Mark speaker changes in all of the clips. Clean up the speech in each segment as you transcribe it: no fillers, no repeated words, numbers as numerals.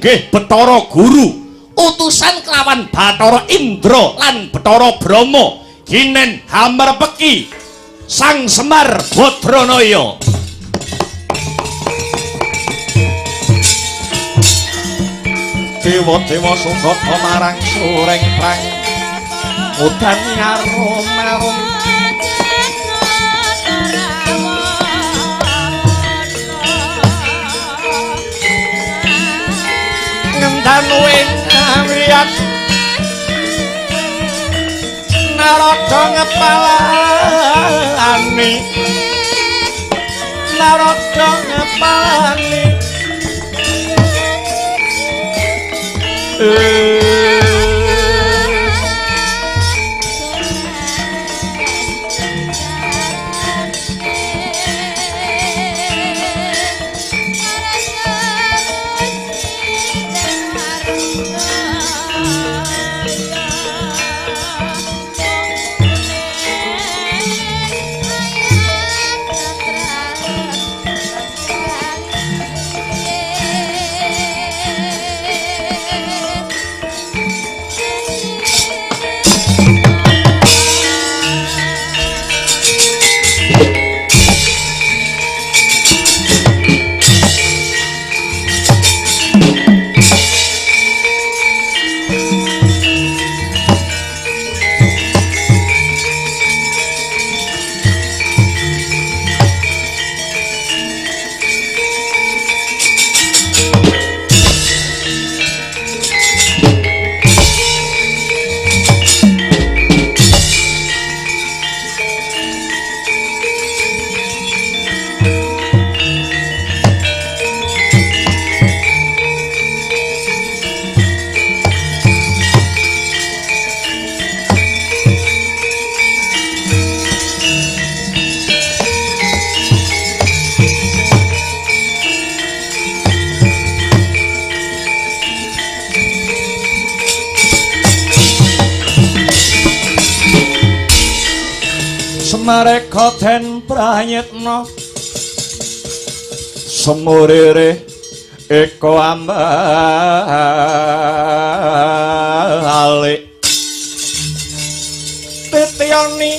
Speaker 1: Inggih Bathara Guru. Utusan kelawan Bathara Indra lan Bathara Brahma ginen hamerpeki Sang Semar Badranaya. Dewa-dewa sugata marang sureng prang udan arum-arum ngendan ing awiyat narada ngepalani narada ngepalani. Semareka den prayitna semurire eko ambalik titiyani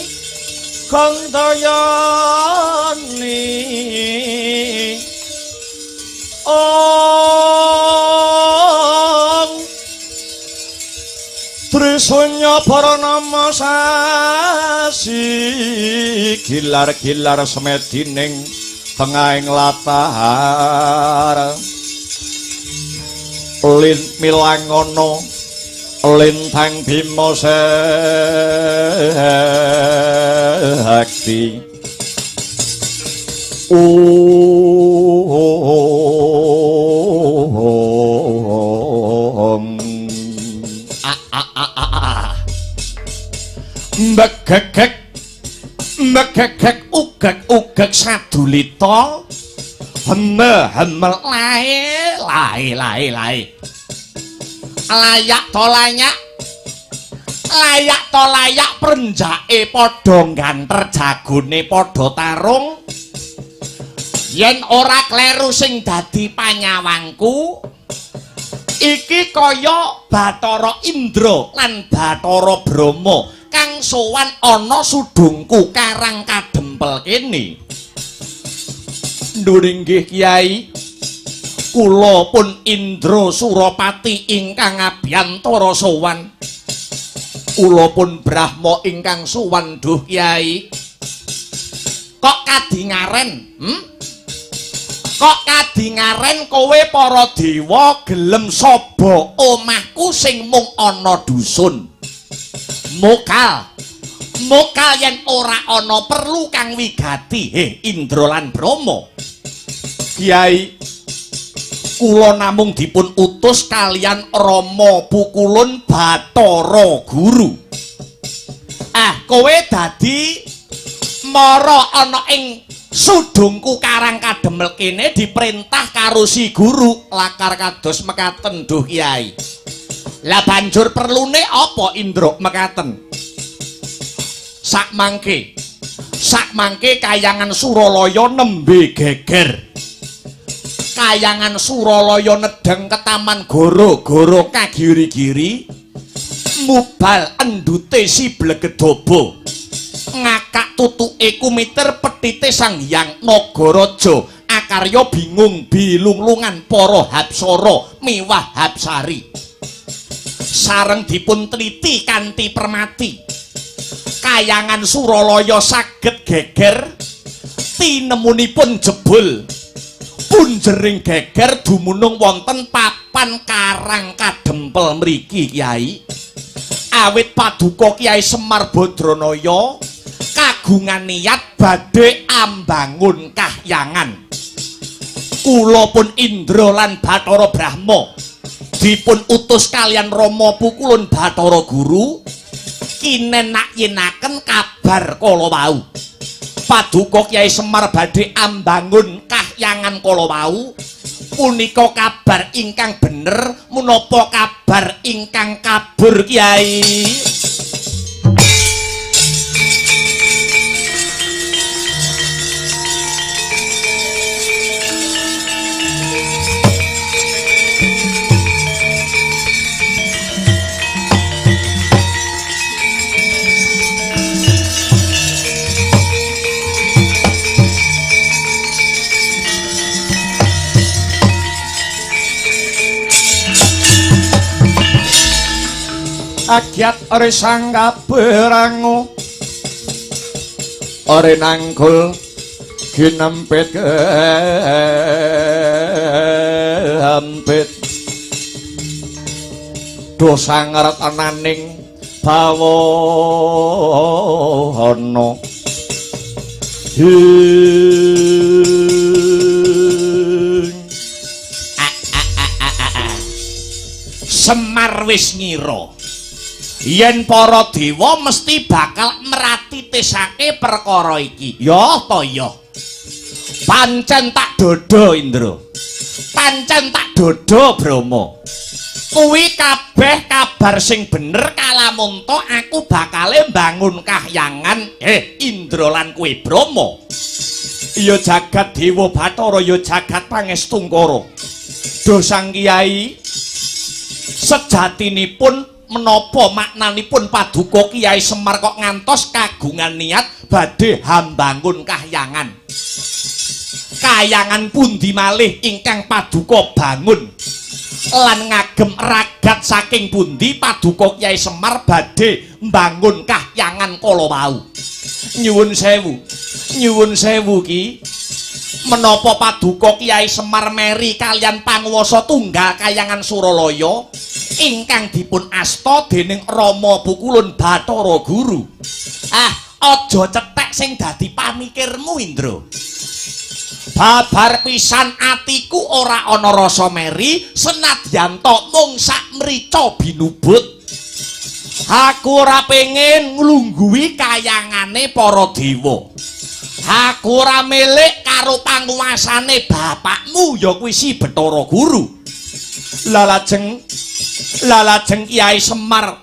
Speaker 1: gandayani ong Trisunya paranama sasi gilar-gilar semedining tengahing latar lin milangono lintang bima sakti. Om mbegegek mbegegek ugek-ugek sadulita heme hemel lae lae lae lae layak to layak layak to layak prenjake padha ganter jagone padha tarung yen ora kleru sing dadi panyawangku iki kaya Bathara Indra lan Bathara Brahma kang sowan ana sudungku Karang Kadempel kene. Nduringgih Kyai, kula pun Indra Surapati ingkang abiyantara sowan. Kula pun Brahma ingkang sowan duh Kyai. Kok kadingaren? Kok kadingaren kowe para dewa gelem saba omahku sing mung ana dusun? Mokal mokal yen ora ana perlu kang wigati. Heh Indra lan Brahma. Kyai, kula namung dipun utus kalian Rama Pukulun Bathara Guru. Ah, kowe dadi mara ana ing sudungku Karang Kademel kene diperintah karo si guru lakar kados mekaten duh Kyai. Lah banjur perlune apa Indra mekaten? Sakmangke sakmangke kayangan Suralaya nembe geger. Kayangan Suralaya nedheng ketaman goro-goro kagiri-giri, mubal endute si Blegedaba, ngakak tutuke kumiter petite Sang Hyang Nagaraja. Akarya bingung bilunglungan para hapsara miwah hapsari, sareng dipun teliti kanthi permati. Kayangan Suralaya saged geger tinemunipun jebul punjering geger dumunung wonten papan Karang Kadempel mriki Kyai. Awit paduka Kyai Semar Badranaya kagungan niat badhe ambangun kahyangan. Kula pun Indra lan Bathara Brahma dipun utus kalian Rama Pukulun Bathara Guru kinenak-yenaken kabar kala wau. Paduka Kyai Semar badhe ambangun kahyangan kala wau punika kabar ingkang bener menapa kabar ingkang kabur Kyai? Agyat ore sang kaberangu ore nangkul ginempit kehampit dosa ngerep ananing bawono hing. Semar wis ngira yen para dewa mesti bakal meratitisake perkara iki. Ya ta ya. Pancen tak dodo Indra. Pancen tak dodo Brahma. Kuwi kabeh kabar sing bener kalamunta aku bakale mbangun kahyangan. Indra lan kowe Brahma. Ya jagat Dewa Bathara, ya jagat Pangestungkara. Duh Sang Kyai, sejatinipun menapa maknanipun paduka Kyai Semar kok ngantos kagungan niat badhe hambangun kahyangan? Kayangan pundi malih ingkang paduka bangun lan ngagem ragat saking pundi paduka Kyai Semar badhe mbangun kahyangan kala wau? Nyuwun sewu, nyuwun sewu ki, menapa paduka Kyai Semar meri kalian panguwasa tunggal Kayangan Suralaya ingkang dipun asta dening Rama Pukulun Bathara Guru? Ah, aja cetek sing dadi pamikirmu Indra. Babar pisan atiku ora ana rasa meri senadyan to mung sak mrica binubut. Aku ora pengen nglungguhi kayangane para dewa. Aku ora milik karo panguwasane bapakmu ya kuwi si Bathara Guru. Lalajeng Kyai Semar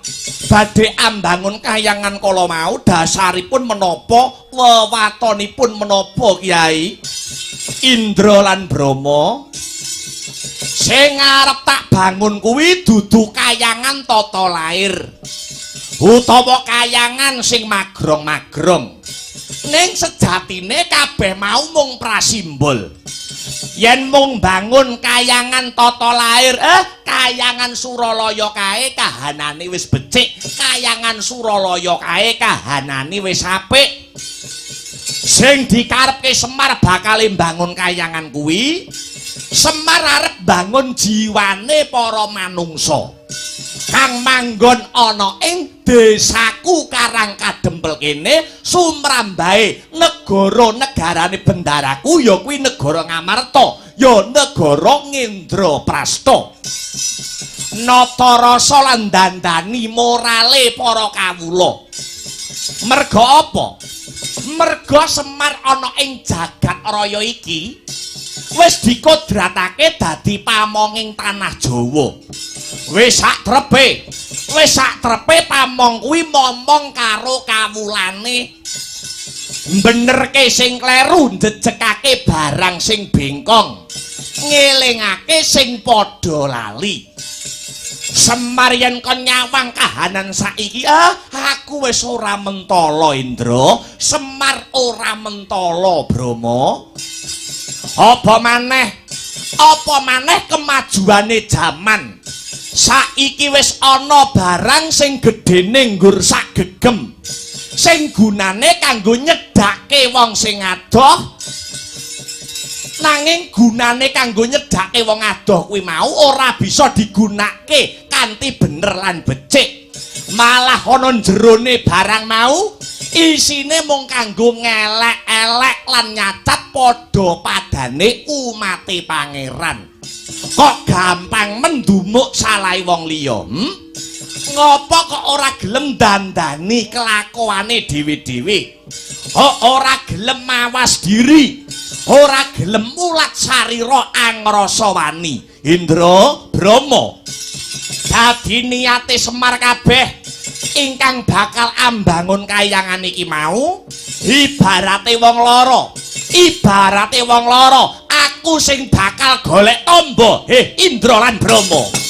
Speaker 1: badhe ambangun kahyangan kala mau dasaripun menapa, wewatonipun menapa Kyai? Indra lan Brahma, sing arep tak bangun kuwi dudu kayangan tata lair utawa kayangan sing magrong-magrong. Ning sejatine kabeh mau mung prasimbol. Yen mung bangun kayangan tata lair, kayangan Suralaya kae kahanane wis becik, kayangan Suralaya kae kahanane wis apik. Sing dikarepke Semar bakal mbangun kayangan kuwi, Semar arep bangun jiwane para manungsa kang manggon ana ing desaku Karang Kadempel kene, sumrambahe negara-negarane bendaraku ya kuwi negara Ngamarta, ya negara Ngendraprasta. Nata rasa lan dandani morale para kawula. Merga apa? Merga Semar ana ing jagat raya iki wis dikodratake dadi pamonging tanah Jawa. Wis sak trepe pamong kuwi momong karo kawulane, benerke sing kleru, njejekake barang sing bengkong. Ngelingake sing padha lali. Semar yen kon nyawang kahanan saiki, aku wis ora mentala Indra, Semar ora mentala Brahma. Apa maneh? Apa maneh kemajuane jaman? Saiki wis ana barang sing gedene nggur sak gegem. Sing gunane kanggo nyedhake wong sing adoh. Nanging gunane kanggo nyedhake wong adoh kuwi mau ora bisa digunakake kanthi bener lan becik. Malah ana jerone barang mau isine mung kanggo ngelek-elek lan nyacat padha padane umate pangeran. Kok gampang mendumuk salahe wong liya? Ngopo kok ora gelem dandani kelakuane dhewe-dhewe? Kok ora gelem mawas diri? Ora gelem mulat sarira angrasa wani. Indra, Brahma. Dadi niate Semar kabeh ingkang bakal ambangun kayangan iki mau ibarate wong lara. Ibarate wong lara, aku sing bakal golek tamba. Heh, Indra lan Brahma.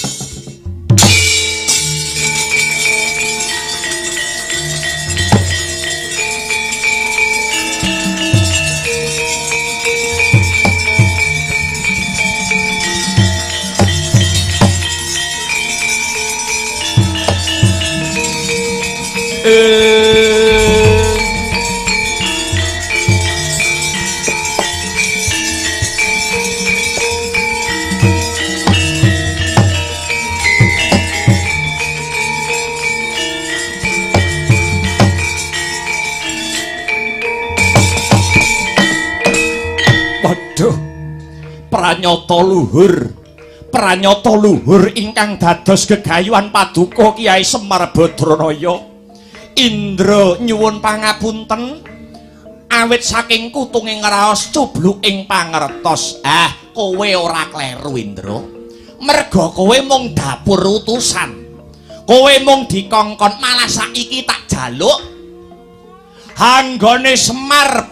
Speaker 1: Waduh, pranyata luhur, pranyata luhur ingkang dados gegayuhan paduka Kyai Semar Badranaya. Indra nyuwun pangapunten awit saking kutunge ngraos cubluk ing pangertos. Ah, kowe ora kleru Indra. Merga kowe mung dapur utusan. Kowe mung dikongkon, malah saiki tak jaluk anggone Semar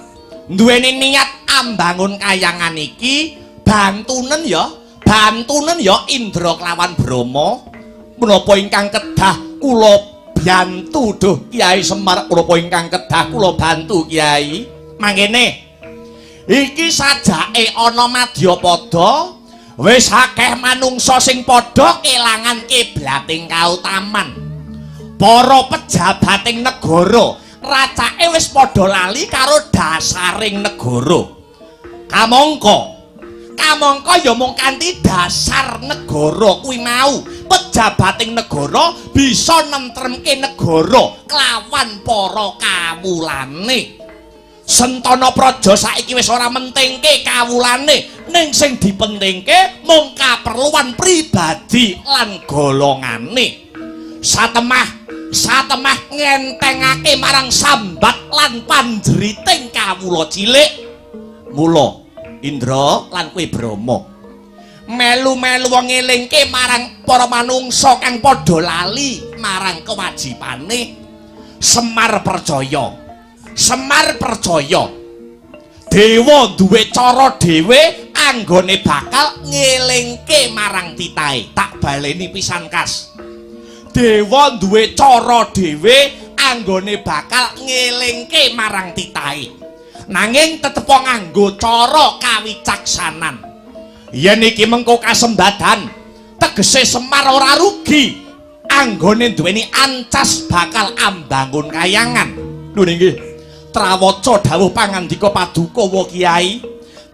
Speaker 1: duweni niat ambangun kayangan iki, bantunen ya, bantunen ya Indra kelawan Brahma. Menapa ingkang kedah kula bantu duh Kyai Semar, menapa ingkang kedah kula bantu Kyai? Mangkene iki sajake ana madyapada, wis akeh manungsa sing padha kelangan kiblating kautaman. Para pejabating negara racake wis padha lali karo dasaring negara. Kamangka kamangka ya mung kanthi dasar negara kuwi mau, pejabating negara bisa nentremke negara kelawan para kawulane. Sentana Praja saiki wis ora mentingke kawulane, ning sing dipentingke mung kaperluan pribadi lan golongane. Satemah ngentengake marang sambat lan panjeriting kawula cilik. Mula Indra lan kowe Brahma melu-melu wong ngelingke marang para manungsa kang padha lali marang kewajibane. Semar percaya, Semar percaya dewa duwe cara dhewe anggone bakal ngelingke marang titahe. Tak baleni pisan kas. Dewa duwe cara dhewe anggone bakal ngelingke marang titahe. Nanging tetep nganggo cara kawicaksanan. Yen iki mengko kasembadan, tegese Semar ora rugi anggone duweni ancas bakal ambangun kayangan. Lho nggih, trawaca dawuh pangandika paduka wa Kyai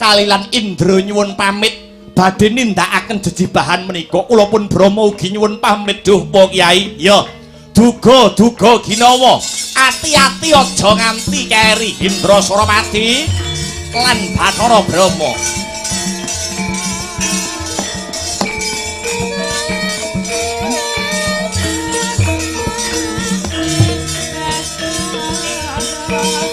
Speaker 1: kalilan Indra nyuwun pamit badhe nindakaken jejibahan menika. Kula pun Brahma ugi nyuwun pamit duh pa Kyai. Ya, duga duga ginawa, ati-ati aja nganti keri. Indra Surapati lan Bathara Brahma.
Speaker 2: Yeah.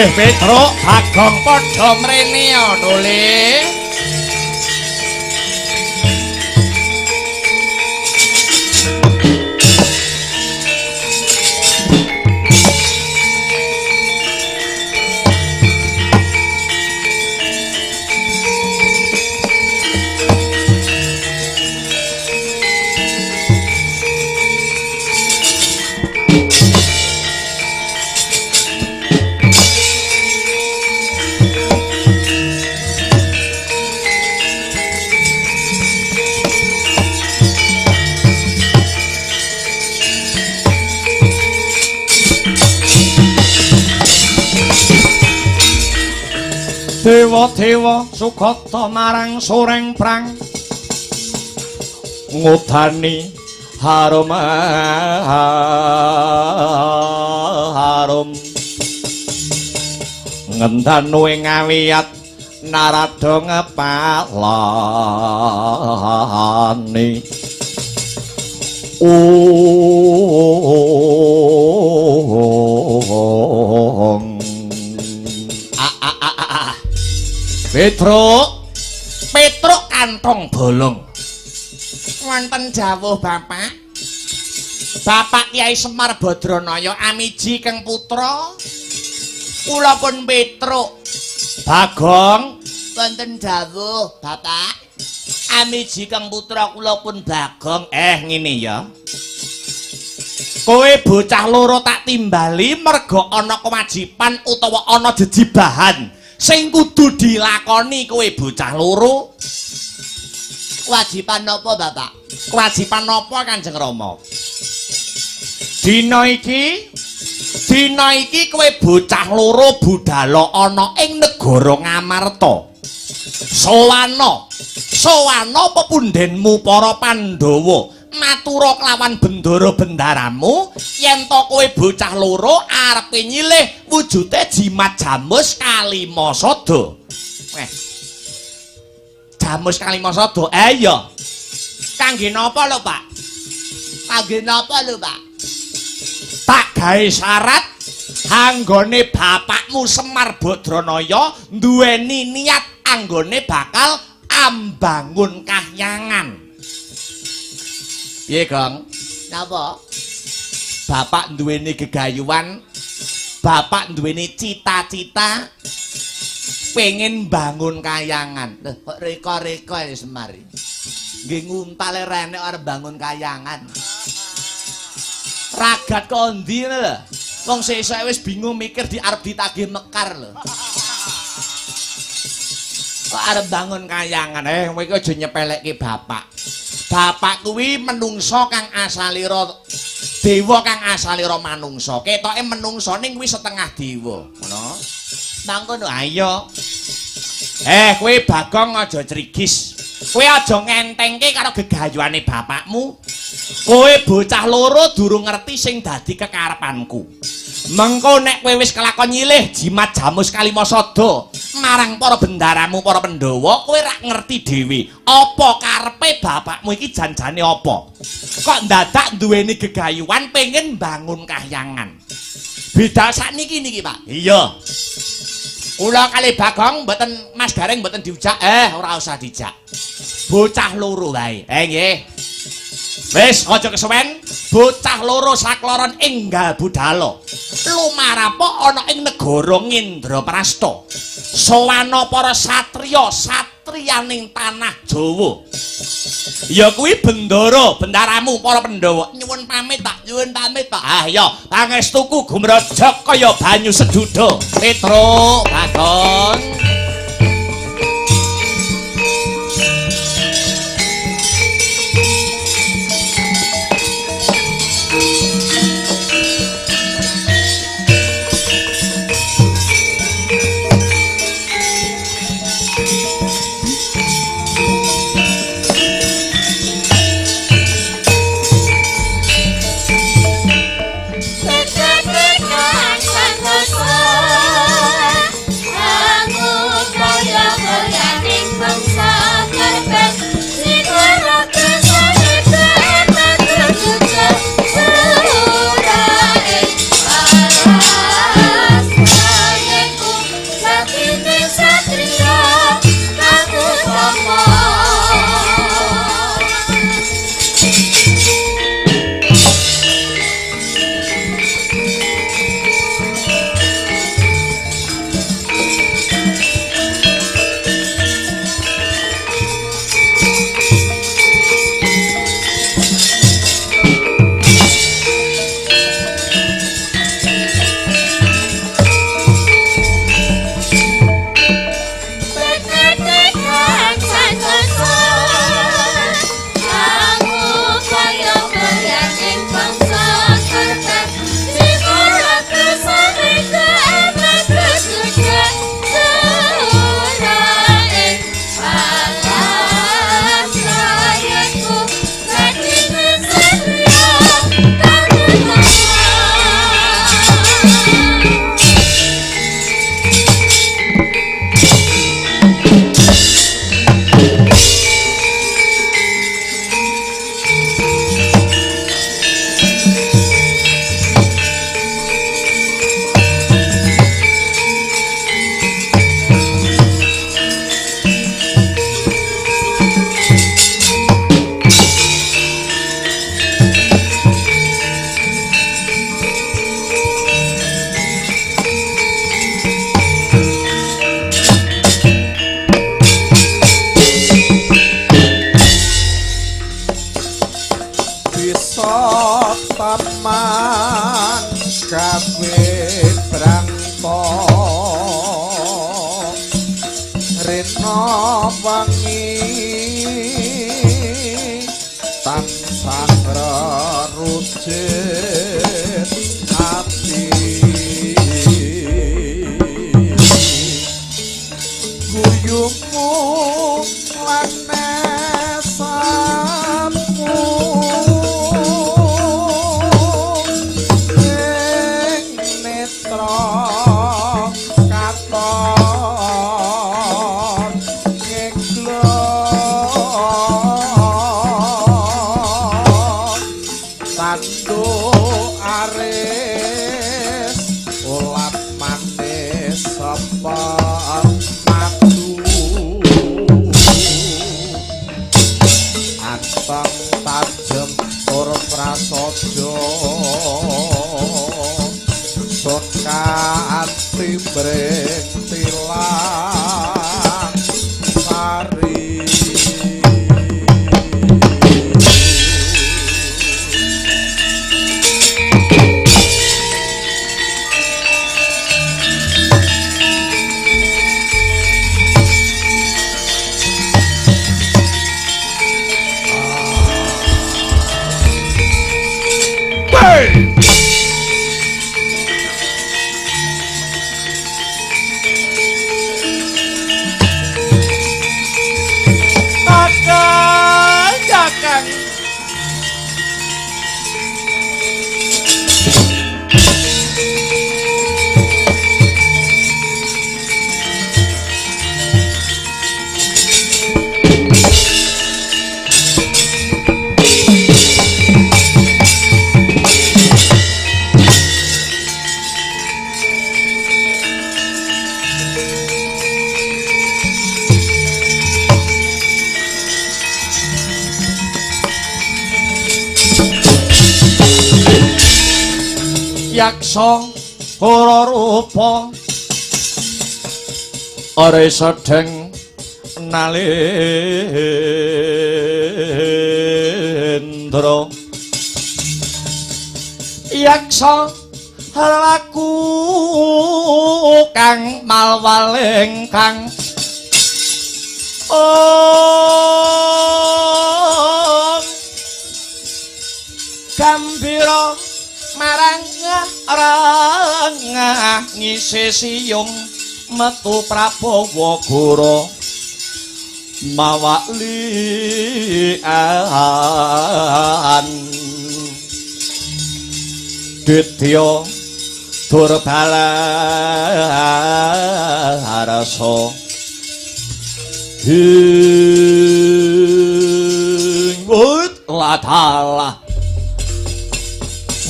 Speaker 1: Petruk, Bagong padha mrene ya, Dole. Dewa-dewa sukata marang soreng prang ngudani harum harum ngendanu ing awiyat narada ngepalani ong. Petruk, Petruk kantong bolong. Wonten jawuh Bapak. Bapak Kyai Semar Badranaya amiji keng putra. Kula pun Petruk. Bagong, wonten jawuh Bapak. Amiji keng putra kula pun Bagong. Ngene ya. Kowe bocah loro tak timbali merga ana kewajiban utawa ana jejibahan sing kudu dilakoni kowe bocah loro. Kewajiban napa, Bapak? Kewajiban napa, Kanjeng Rama? Dina iki kowe bocah loro budala ana ing negara Ngamarta. Sowana, sowana pepundhenmu para Pandhawa, matura kelawan bendara bendaramu yen to kowe bocah loro arepe nyilih wujude jimat jamus kalima sada. Jamus kalima sada. Iya. Kangge napa lho, Pak? Kangge napa lho, Pak? Tak gawe syarat anggone bapakmu Semar Badranaya duweni niat anggone bakal ambangun kahyangan. Piye, Gong? Napa? Bapak duweni gegayuhan, bapak duweni cita-cita pengen bangun kayangan. Lho, kok reka-reka ya Semar. Nggih nguntale renek arep bangun kayangan. Ragat kok endi ngono lho. Wong sesuk wis bingung mikir di arep ditagih mekar lho. Kok arep bangun kayangan? Kowe iki aja nyepelekke bapak. Bapak kuwi menungso kang asalira dewa kang asalira manungsa. Ketoke menungso ning kuwi setengah dewa. Ngono. Mangkono ayo. Kowe Bagong aja crigis. Kowe aja ngentengke karo gegayuhane bapakmu. Kowe bocah loro durung ngerti sing dadi kekarepanku. Mengko nek kowe wis kelakon nyilih jimat jamus kalima sada marang para bendaramu para Pandhawa, kowe rak ngerti dhewe apa karepe bapakmu iki janjane apa. Kok ndadak duweni gegayuhan pengen bangun kahyangan. Beda sakniki niki, Pak. Iya. Kula kali Bagong mboten Mas Gareng mboten diujak. Ora usah dijak. Bocah loro wae. Nggih. Wis aja kesuwen, bocah loro sakloron enggal budala. Lumarapa ana ing negara Ngendraprasta. Sowana para satriya, satriyaning tanah Jawa. Ya kuwi bendara, bendaramu para Pandhawa. Nyuwun pamit, Pak. Nyuwun pamit, Pak. Ah ya, pangestuku gumrejog kaya banyu seduda. Petruk, Bagong.
Speaker 2: Aku wengi tansah rerujit ati guyumu lan nesamu ing netra katon ngeglon tanduk aris ulat manis sepet madu anteng tajem tur prasaja sun kanthi mring tilang sari.
Speaker 1: Kakang, kakang. Yaksa ora rupa ora sedeng nalendra yaksa laku kang malwaling kang om gambira marang rengah ngisi siyung metu Prabawa Gora mawaklian ditya durbalarasa ing wut ladalah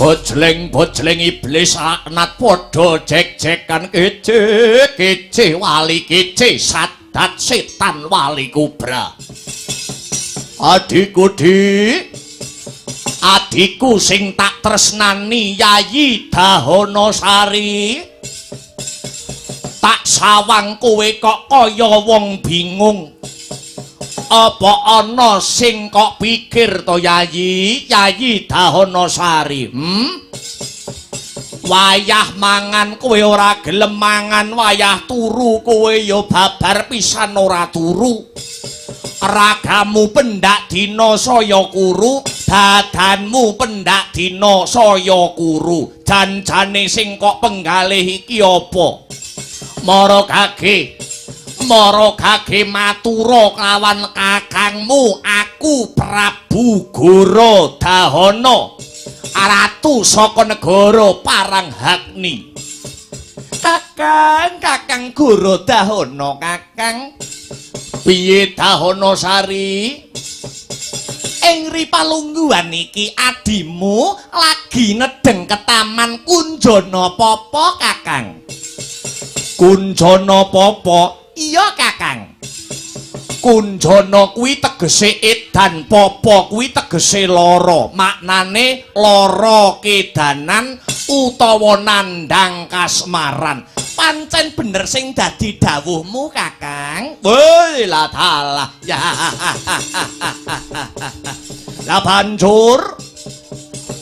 Speaker 1: bojleng-bojleng iblis laknat padha jek-jekan kece-kece wali kece sadat setan wali kubra. Adikku dik, adikku sing tak tresnani Yayi Dahana Sari, tak sawang kowe kok kaya wong bingung. Apa ana sing kok pikir to Yayi, Yayi Dahana Sari? Wayah mangan kowe ora gelem mangan, wayah turu kowe ya babar pisan ora turu. Ragamu pendak dina saya kuru, badanmu pendak dina saya kuru. Janjane sing kok penggalih iki apa? Mara gage, mara gage matura kelawan kakangmu, aku Prabu Gora Dahana, ratu saka negara Paranghagni. Kakang, kakang Gora Dahana, kakang. Piye Dahana Sari? Ing ripalungguhan iki adimu lagi nedeng ke taman Kunjana Papa, kakang. Kunjana Papa? Iya, kakang. Kunjana kuwi tegese edan, papa kuwi tegese lara. Maknane lara kedanan utawa nandhang kasmaran. Pancen bener sing dadi dawuhmu, kakang. Woi, lah dalah. Ya. Lah banjur,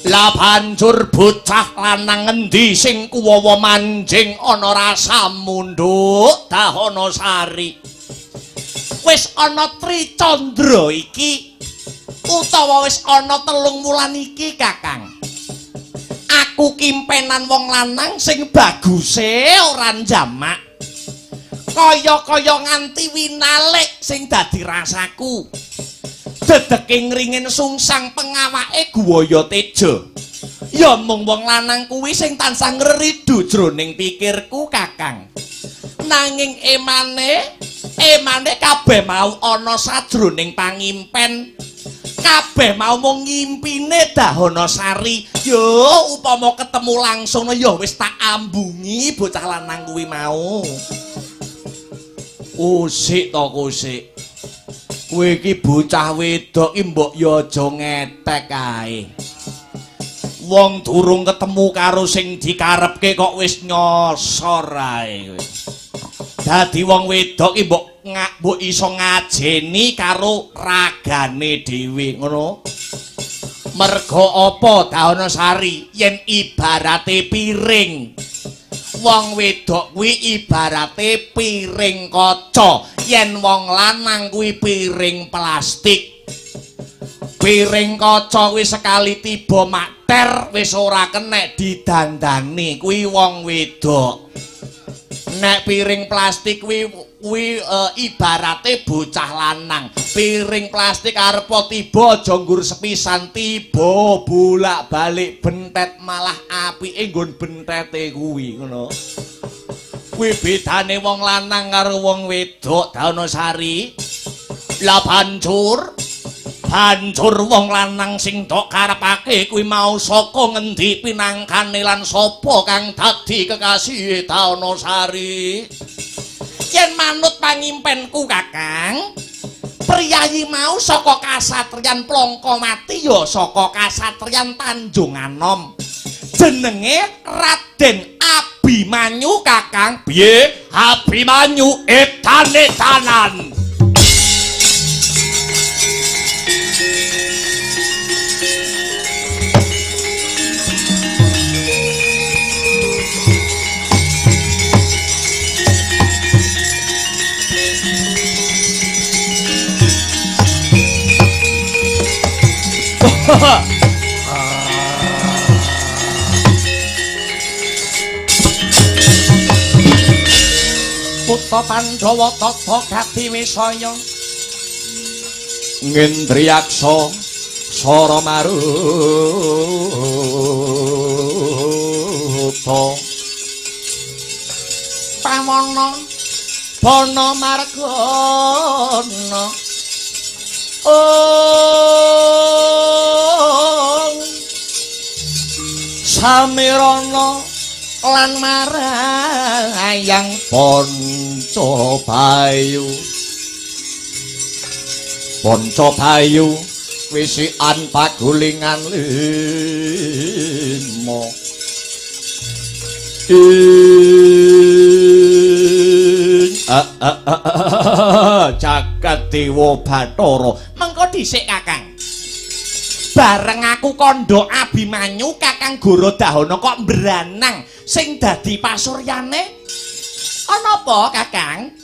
Speaker 1: lah banjur bocah lanang ngendi sing kuwawa manjing ana rasa mundhuk Dahana Sari? Wis ana Tricandra iki utawa wis ana 3 wulan iki, Kakang. Aku kimpenan wong lanang sing baguse ora njamak. Kaya-kaya nganti winalik sing dadi rasaku. Dedeke ngringin sungsang pengawake Guwaya Teja. Ya mung wong lanang kuwi sing tansah ngreridu jroning pikirku, Kakang. Nanging emane kabeh mau ana sajroning pangimpen. Kabeh mau mung ngimpine Dahana Sari. Yo upama ketemu langsung ya wis tak ambungi bocah lanang kuwi mau. Usik to kusik. Kowe iki bocah wedok iki mbok ya aja ngetek ae. Wong durung ketemu karo sing dikarepke kok wis nyosor ae kowe. Dadi wong wedok iki mbok iso ngajeni karo ragane dhewe ngono. Merga apa Dahana Sari yen ibarate piring. Wong wedok kuwi ibarate piring kaca, yen wong lanang kuwi piring plastik. Piring kaca kuwi sekali tiba makter wis ora kenek didandani kuwi wong wedok. Nek piring plastik kuwi ibarate bocah lanang. Piring plastik arep tiba aja nggur sepisan, tiba bolak-balik bentet malah apike nggon bentete kuwi ngono. Kuwi bedane wong lanang karo wong wedok, Dahana Sari. Lah bancur wong lanang sing dok karepake kuwi mau saka ngendi pinangkane lan sapa kang dadi kekasihe Dahana Sari. Yen manut pangimpenku, Kakang, priyayi mau saka kasatriyan Plangkamati ya saka kasatriyan Tanjung Anom. Jenenge Raden Abimanyu, Kakang. Piye? Abimanyu edan-edanan. Putra Pandhawa tata gati wisaya ngendriyaksa sara maruta pawana bana margana ong samirana lan marayang Panca Bayu. Panca Bayu wisikan pagulingan lima. Jagat Dewa Bathara. Mengko dhisik, Kakang. Bareng aku kandha Abimanyu, Kakang Goro Dahana kok mbranang sing dadi pasuryane. Ana apa, Kakang?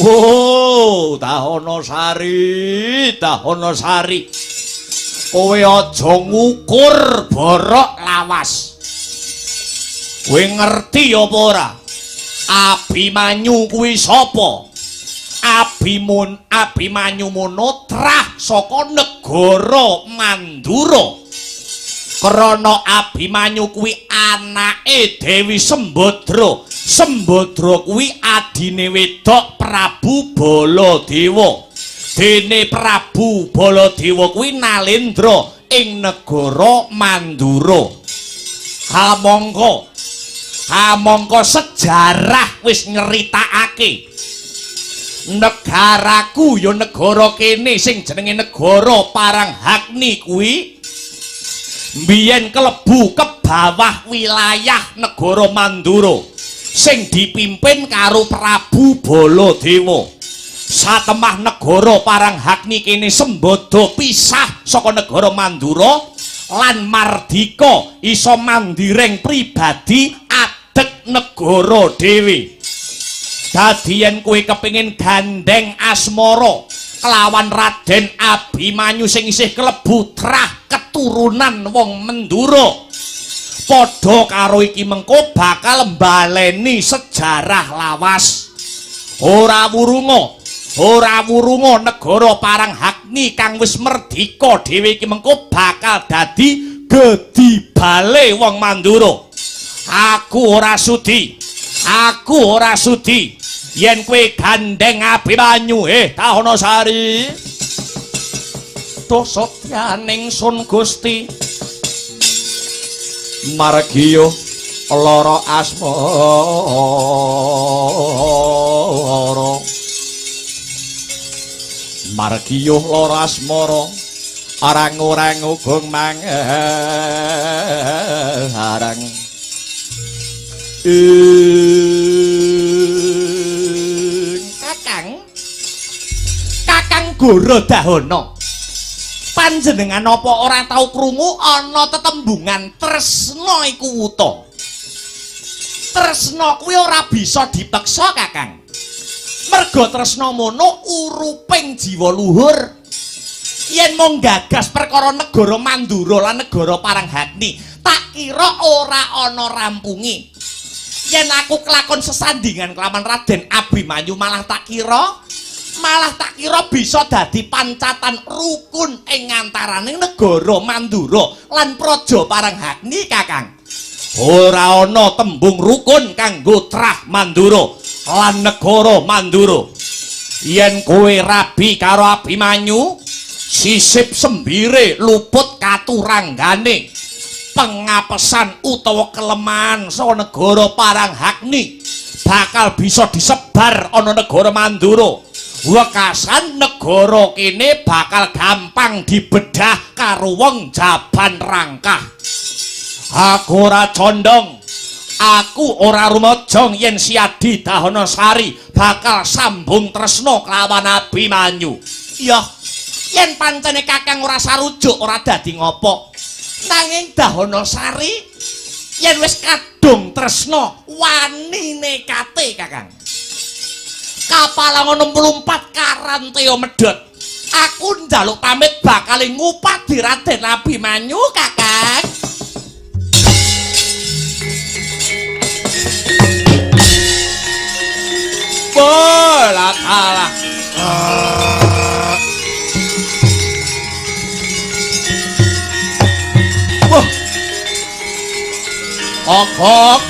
Speaker 1: Oh, Dahana Sari, Dahana Sari. Kowe aja ngukur borok lawas. Kowe ngerti apa ora? Abimanyu kuwi sapa? Abimanyu mono trah saka negara Mandura. Krana Abimanyu kuwi anake Dewi Sembadra. Sembadra kuwi adine wedok Prabu Baladewa. Dene Prabu Baladewa kuwi Nalendra ing negara Mandura. Kamangka sejarah wis nyeritakake negaraku ya negara kene sing jenenge negara Paranghakni kuwi mbiyen kelebu ke bawah wilayah negara Mandura sing dipimpin karo Prabu Baladewa. Satemah negara Paranghakni kene sembada pisah saka negara Mandura lan mardika iso mandireng pribadi adeg negara dhewe. Dadi yen kowe kepengin gandeng asmara kelawan Raden Abimanyu sing isih kelebu trah keturunan wong Mandura, padha karo iki mengko bakal mbaleni sejarah lawas. Ora wurunga, ora wurunga negara Paranghagni kang wis merdika dhewe iki mengko bakal dadi gedibale wong Mandura. Aku ora sudi, aku ora sudi yen kowe gandeng Abimanyu. Dahana Sari, dosa sun Gusti margiyo lara asmara, margiyo lara asmara arang-orang ugung mangarang. Kakang, Kakang Goro Dahana, panjenengan apa ora tau krungu ana tetembungan tresna iku wuta? Tresna kuwi ora bisa dipeksa, Kakang. Merga tresna mono uruping jiwa luhur. Yen mung gagas perkara negara Mandura lan negara Paranghagni, tak kira ora ana rampunge. Yen aku kelakon sesandingan kelawan Raden Abimanyu, malah tak kira bisa dadi pancatan rukun ing antaraning negara Mandura lan Praja Paranghagni, Kakang. Ora ana tembung rukun kanggo trah Mandura lan negara Mandura. Yen kowe rabi karo Abimanyu, sisip sembire luput katuranggane. Pengapesan utawa kelemahan saka negara Paranghagni bakal bisa disebar ana negara Mandura. Wekasan negara kene bakal gampang dibedah karo wong Jaban Rangkah. Aku ora condong, aku ora rumajang yen Siadi Dahana Sari bakal sambung tresna kelawan Abimanyu. Ya, yen pancene Kakang ora sarujuk ora dadi ngopo. Nanging Dahana Sari yen wis kadung tresna wani nekate, Kakang. Kapal 64 Karanteya medhot. Aku njaluk pamit bakal ngupadi Raden Abimanyu, Kakang. Bola kalah. Wah. Kokok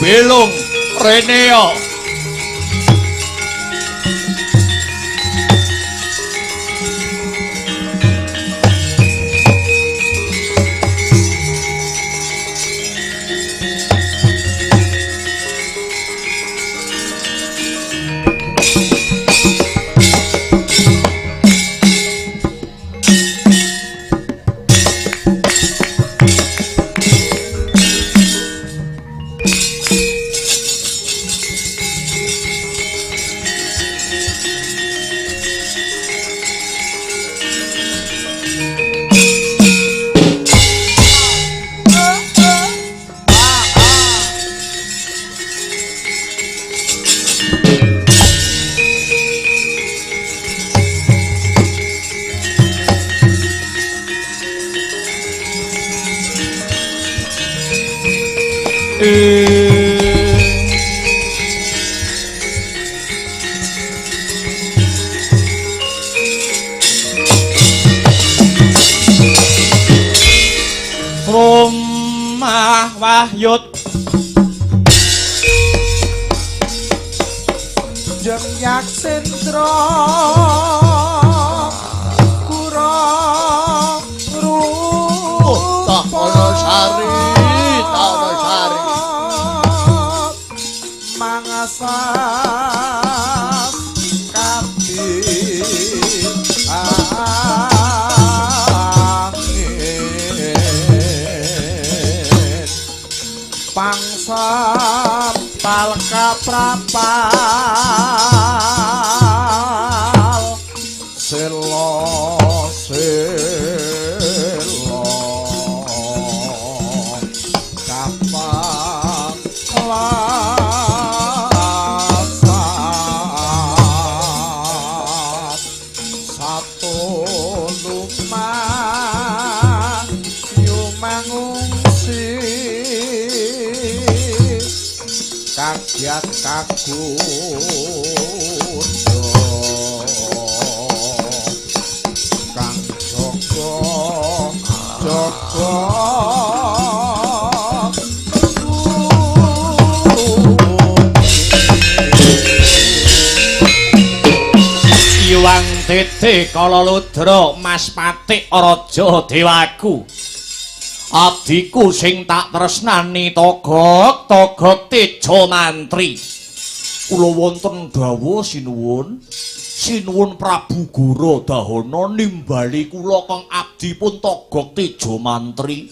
Speaker 1: belung rene yo. Rumah Wahyut
Speaker 2: Jeng Yaksendra kurang rupa
Speaker 1: Dahana Sari, Dahana Sari
Speaker 2: mangasas kati angin pangsampal kaprapal selo selo kapang lasan. Kagiat kagodha kang jaga jaga
Speaker 1: Iwang Tete Kala Ludra Mas Patik Raja Dewaku. Abdiku sing tak tresnani Togok Togok Teja Mantri. Kula wonten dawuh sinuwun. Sinuwun Prabu Gora Dahana nimbali kula kang abdi pun Togok Teja Mantri.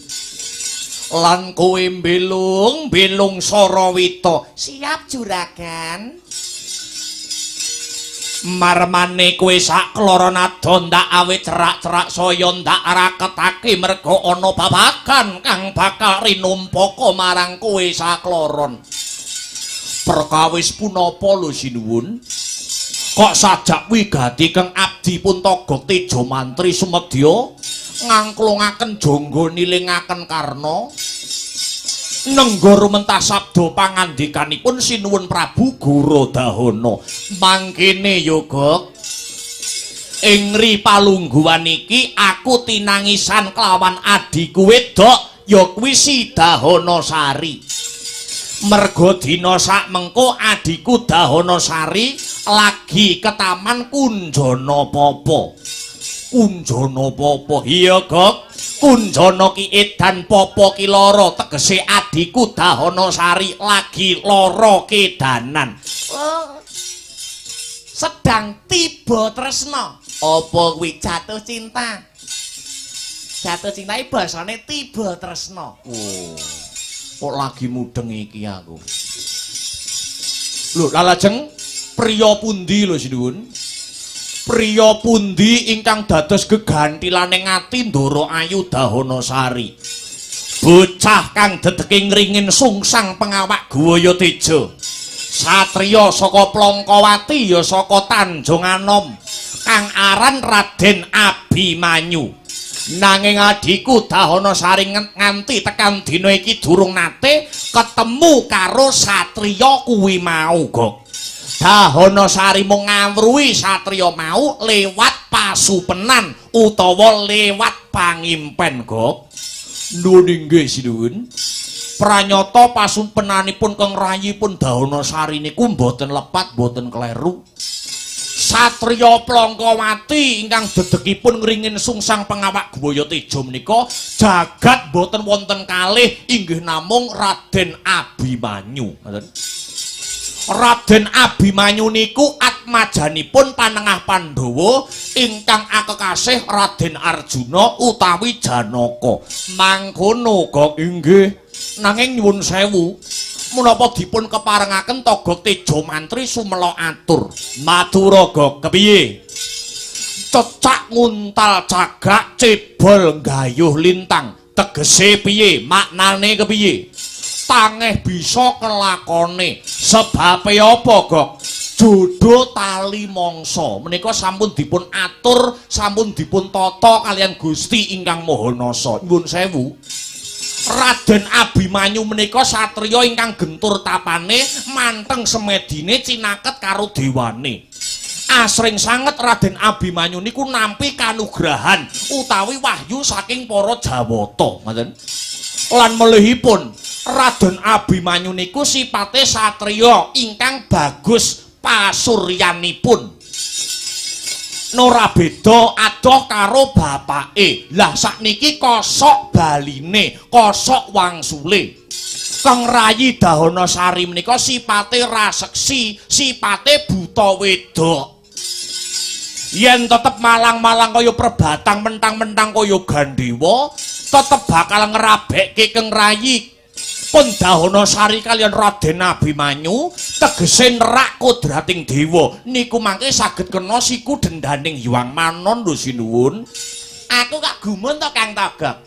Speaker 1: Lan kowe mbelung mbelung Sarawita.
Speaker 3: Siap juragan.
Speaker 1: Marmane kowe sak kloron ado ndak awit cerak-cerak saya ndak raketake merga ana babagan kang bakal rinumpaka marang kowe sakloron. Perkawis punapa lho sinuwun? Kok sajak wigati kang abdi pun Togok Teja Mantri sumedya ngangklungaken jangga nilingaken karna nengga rumentah sabda pangandikanipun sinuwun Prabu Gora Dahana. Mangkene ya, Gok. Ing ri palungguhan iki aku tinangisan kelawan adhiku wedok ya kuwi si Dahana Sari. Merga dina sak mengko adhiku Dahana Sari lagi ke Taman Kunjana Papa. Kunjana Papa. Iya, Gok. Kunjana ki edan papa ki lara, tegese adhiku Dahana Sari lagi lara kedanan.
Speaker 3: Oh. Sedang tiba tresna.
Speaker 1: Apa kuwi?
Speaker 3: Jatuh cinta. Jatuh cinta iki basane tiba tresna.
Speaker 1: Oh. Kok lagi mudeng iki aku. Lho, lajeng priya pundi lho sinuwun? Priya pundi ingkang dados gegantilane ati Ndara Ayu Dahana Sari? Bocah kang dedeke ngringin sungsang pengawak Guwaya Teja. Satriya saka Plongkowati ya saka Tanjung Anom kang aran Raden Abimanyu. Nanging adhiku Dahana Sari nganti tekan dina iki durung nate ketemu karo satriya kuwi mau, Gok. Dahana Sari mung ngawruhi satriya mau lewat pasupenan utawa lewat pangimpen, Gok. Nuwun inggih sinuwun. Pranyata pasupenanipun kang rayipun Dahana Sari niku mboten lepat, mboten kleru. Satriya Plongkowati ingkang dedegipun ngringin sungsang pengawak Guwaya Teja menika jagat mboten wonten kalih inggih namung Raden Abimanyu. Ngoten. Raden Abimanyu niku atmajanipun panengah Pandhawa ingkang akekasih Raden Arjuna utawi Janaka. Mangkono, Gok. Inggih. Nanging nyuwun sewu, menapa dipun keparengaken Togok Teja Mantri sumela atur. Matura, Gok. Kepiye? Cecak nguntal cagak cebol nggayuh lintang. Tegese piye? Maknane kepiye? Tangeh bisa kelakone. Sebabe apa, Gok? Jodo tali mangsa menika sampun dipun atur, sampun dipun tata kaliyan Gusti ingkang Maha Nasa. Nyuwun sewu. Raden Abimanyu menika satriya ingkang gentur tapane, manteng semedine cinaket karo dewane. Asring sanget Raden Abimanyu niku nampi kanugrahan utawi wahyu saking para Jawata, ngoten. Lan melihipun Raden Abimanyu niku sipate satriya ingkang bagus pasuryanipun. Nora beda adoh karo bapake. Lah sakniki kosok baline, kosok wangsule. Kang rayi Dahana Sari menika sipate raseksi, sipate buta wedok. Yen tetep malang-malang kaya perbatang, mentang-mentang kaya Gandewa, tetep bakal ngrabekke Kang Rayi pun Dahana Sari kaliyan Raden Abimanyu, tegese nerak kodrating dewa niku mangke saged kena siku dendaning Hyang Manon lho sinuwun.
Speaker 3: Aku kok gumun to Kang Togok.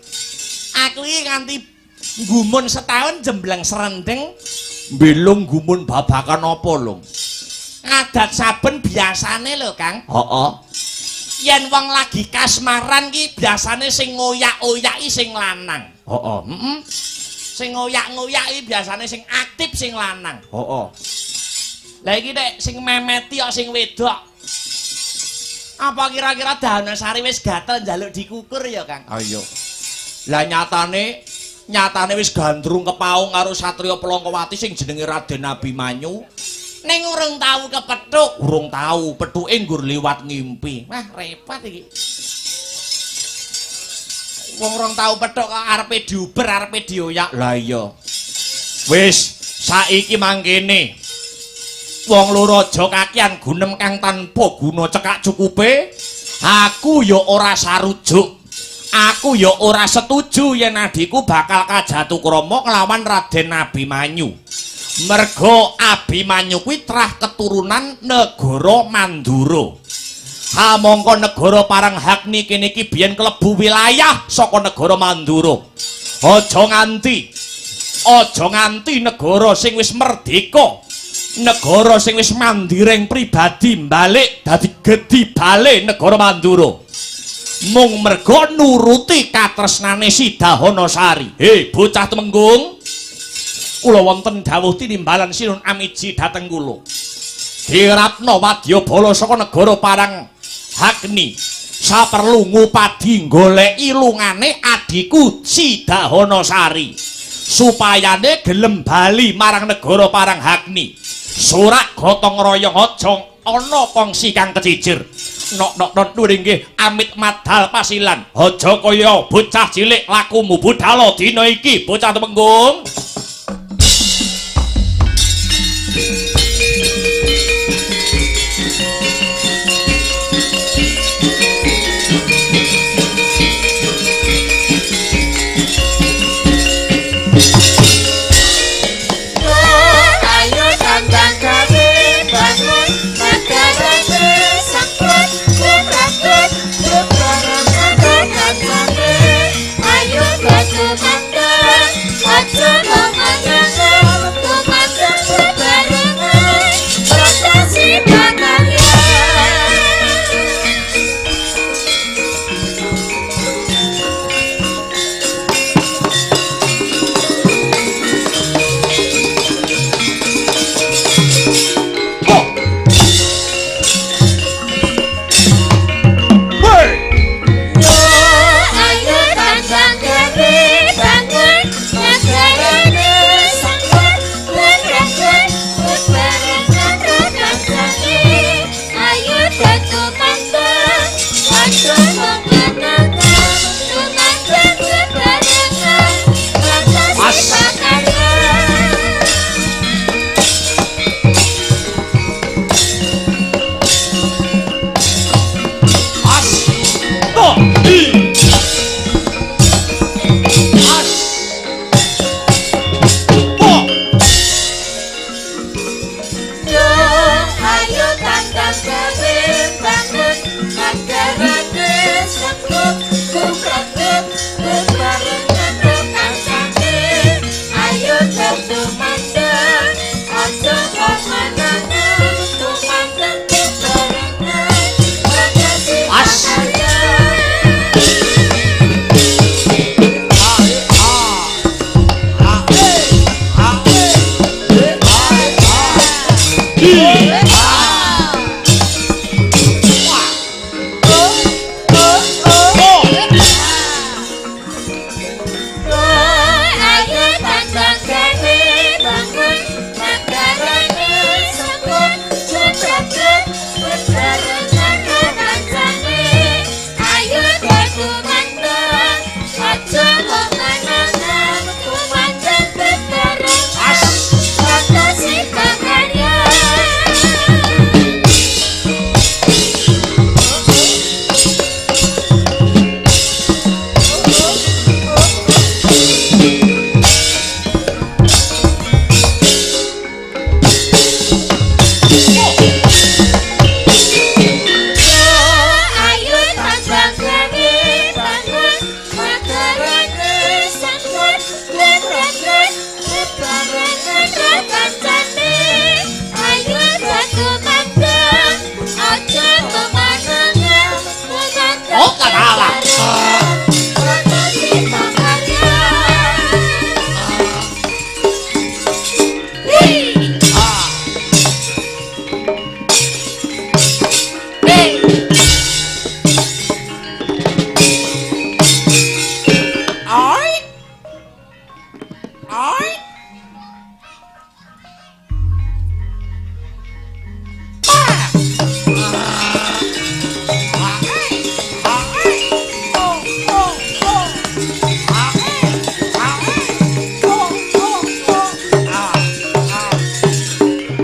Speaker 3: Aku iki nganti gumun setahun jembleng serendeng.
Speaker 1: Mbelung gumun babakan apa lho?
Speaker 3: Adat saben biasane lho Kang.
Speaker 1: Heeh.
Speaker 3: Yen wong lagi kasmaran ki biasane sing ngoyak-oyaki sing lanang.
Speaker 1: Heeh.
Speaker 3: Heeh. Sing ngoyak-ngoyak iki biasane sing aktif sing lanang.
Speaker 1: Heeh.
Speaker 3: Lah iki nek sing memeti kok sing wedok. Apa kira-kira Dahanasari wis gatel njaluk dikukur ya, Kang?
Speaker 1: Ayo. Lah nyatane nyatane wis gandrung kepaung karo satriya Plongkowati sing jenenge Raden Abimanyu.
Speaker 3: Ning urung tau kepethuk,
Speaker 1: urung tau, pethuke nggur liwat ngimpi.
Speaker 3: Wah, repot iki. Wong urung tau pethuk kok arepe diuber, arepe dioyak.
Speaker 1: Lah iya. Wis, saiki mangkene. Wong loro aja kakian gunem kang tanpa guna cekak cukupe. Aku ya ora sarujuk. Aku ya ora setuju yen adhiku bakal kajatukrama kelawan Raden Abimanyu. Merga Abimanyu kuwi trah keturunan negara Mandura. Hamangka negara Paranghagni kene iki biyen klebu wilayah saka negara Mandura. Aja nganti negara sing wis merdeka, negara sing wis mandiring pribadi balik dadi gedhi bale negara Mandura. Mung merga nuruti katresnane si Dahanasari. Hei bocah Temenggung, kula wonten dawuh tinimbalan Sinun Amiji dhateng kula. Dirapna wadyabala saka negara Paranghagni saperlu ngupadi goleki lungane adhiku si Dahanasari supayane gelem bali marang negara Paranghagni. Surak gotong royong aja ana kongsi kang kecicir. Nok-nok dhuwur inggih amit madal pasilan. Aja kaya bocah cilik lakumu budala dina iki bocah Temenggung.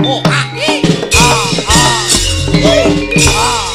Speaker 3: oh, a, i, a, a, u, a.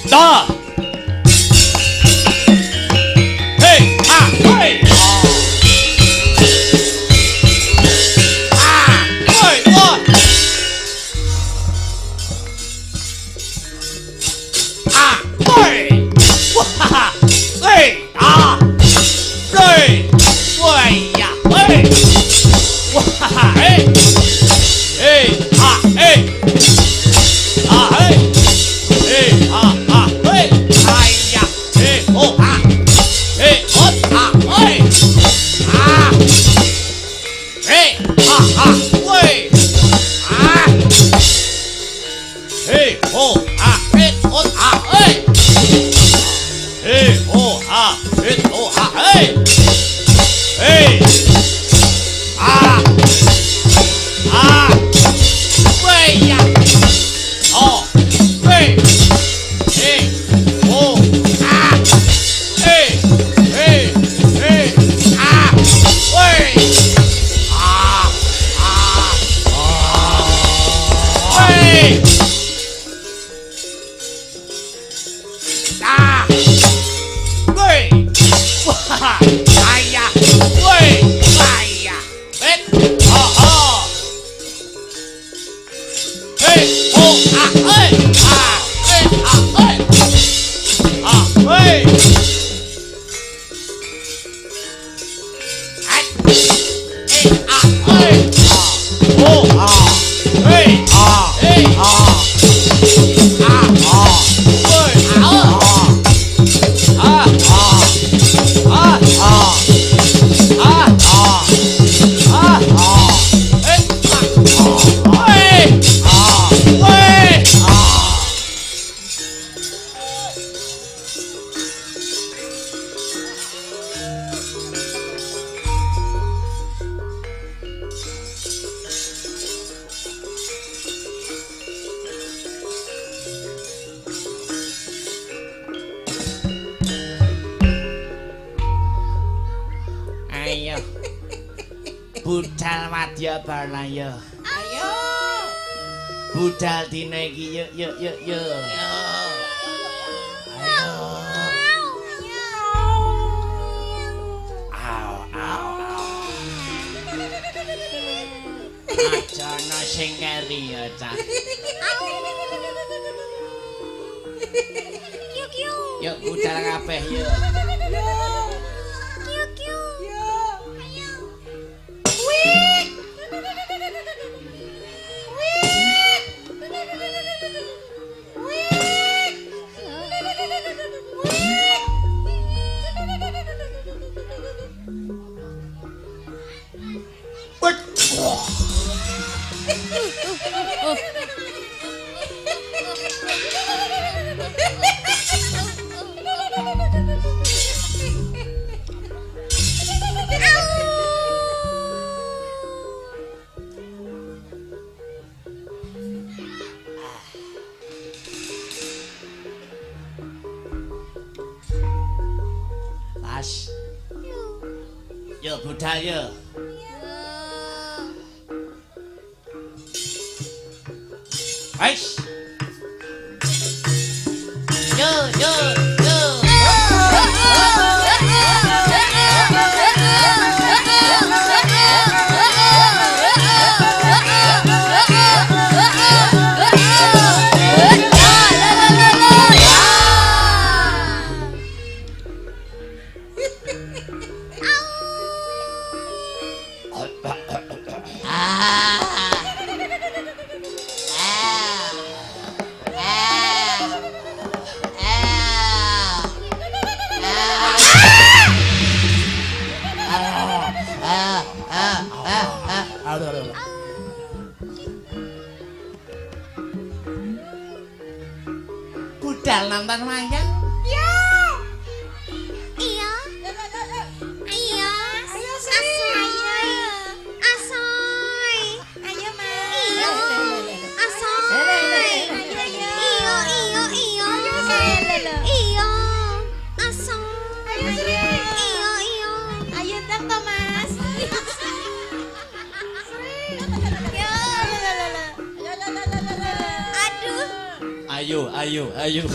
Speaker 3: Da. Hey, ha, hey. Ah, hey, one. Ah, hey. Wah, hey, ah. Hey. Wah, ya, hey. Wah, hey. Hey, ah, hey. Ah, hey. Hey, ah, ah, hey, ay, ya, hey, oh, ah, hey, oh, ah, hey, ah, hey, ah, ah, hey, ah, hey, oh, ah, hey, oh, ah, hey, hey, oh, ah, hey, oh, ah, hey, hey, ah, ah, hey, ya, oh, hey. Hey, oh, ah, hey, hey, hey, ah, hey, ah, ah, ah, hey, ah, hey, wah,哎呀，喂，哎呀，哎，哦哦，嘿，哦啊，哎，啊，哎啊，哎。啊喂！哎，哎啊哎啊哦啊哎啊哎啊啊啊喂啊啊啊啊啊啊啊哎啊喂啊喂啊！Ayo. Budal wadya barlaya.
Speaker 4: Ayo.
Speaker 3: Budal dina iki yuk yuk yuk yuk. Ayo. Au au au. Aja ana sing keri ya, Cak. Yuk budal kabeh yuk. Gas. Yo budal yo. Wes. Yo yo yo. Budal nonton wayang.
Speaker 4: Iya. Iya. Iya. Ayo Asoy. Asoy. Ayo Mas. Iya. Asoy. Ayo iya. Iya iya. Iya. Asoy. Ayo Sri. Iya iya. Ayo ndang to Mas. Sri. Aduh.
Speaker 3: Ayo ayo ayo.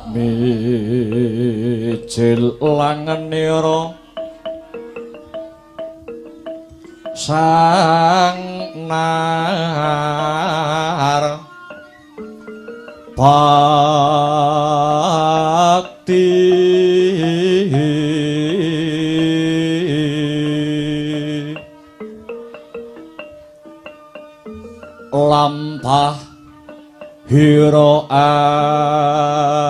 Speaker 1: Mijil langenira sang nar bakti lampah hira alon.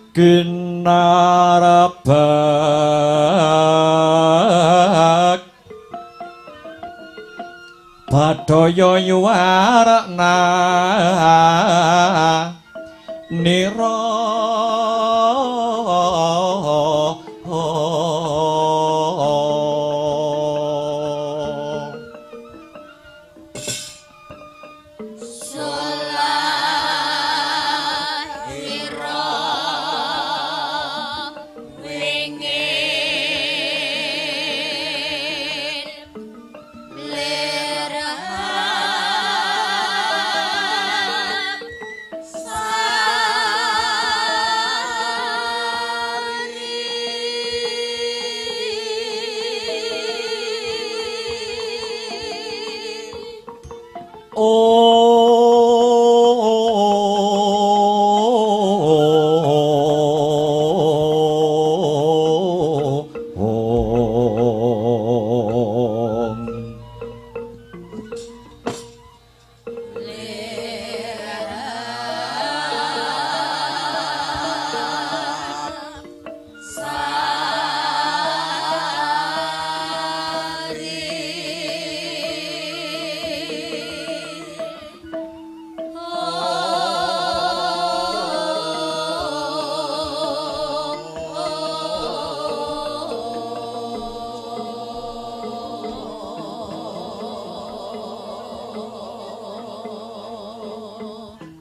Speaker 1: Kinarabak Badaya yuwarna nira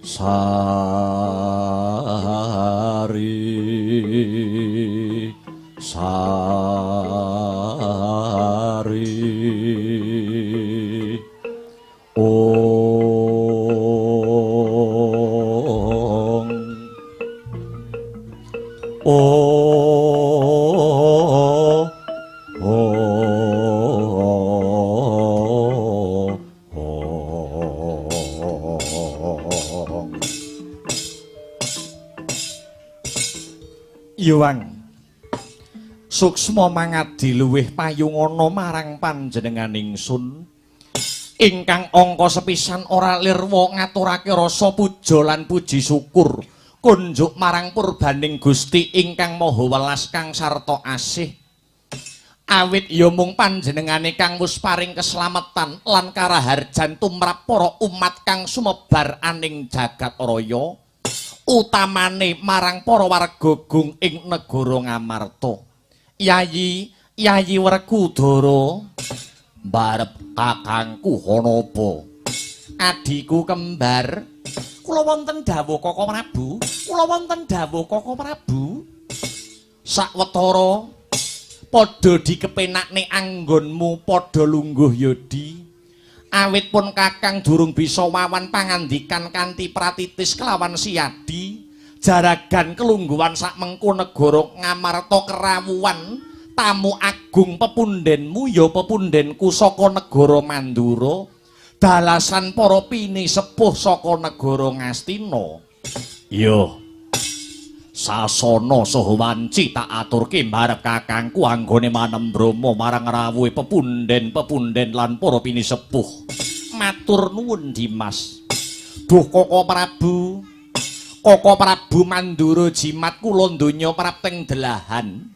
Speaker 1: Sari sari ong o Yuwang suksma mangadi luwih payungana marang panjenengan ingsun ingkang angka sepisan ora lirwa ngaturake rasa puja lan puji syukur kunjuk marang purbaning Gusti ingkang Maha Welas kang sarta asih awit ya mung panjenengane kang wis paring keslametan lan karaharjan tumrap para umat kang sumebar aning jagat raya utamane marang para warga gung ing negara Ngamarta. Yayi, Yayi Werkudara, mbarep kakangku Hanapa. Adhiku kembar, kula wonten dawuh Kaka Prabu, kula wonten dawuh Kaka Prabu. Sawetara padha dikepenakne anggonmu padha lungguh yodi. Awit pun kakang durung bisa wawan pangandikan kanthi pratitis kelawan siadi jaragan kelungguhan sakmengko negara Ngamarta kerawuhan tamu agung pepundenmu ya pepundenku saka negara Mandura dalasan para pini sepuh saka negara Ngastina. Iya, Sasana saha wanci tak aturke marep kakangku anggone manembrama marang rawuhe pepunden-pepunden lan para pinisepuh. Matur nuwun Dimas. Duh Koko Prabu. Koko Prabu Mandura jimat kula donya prapteng delahan.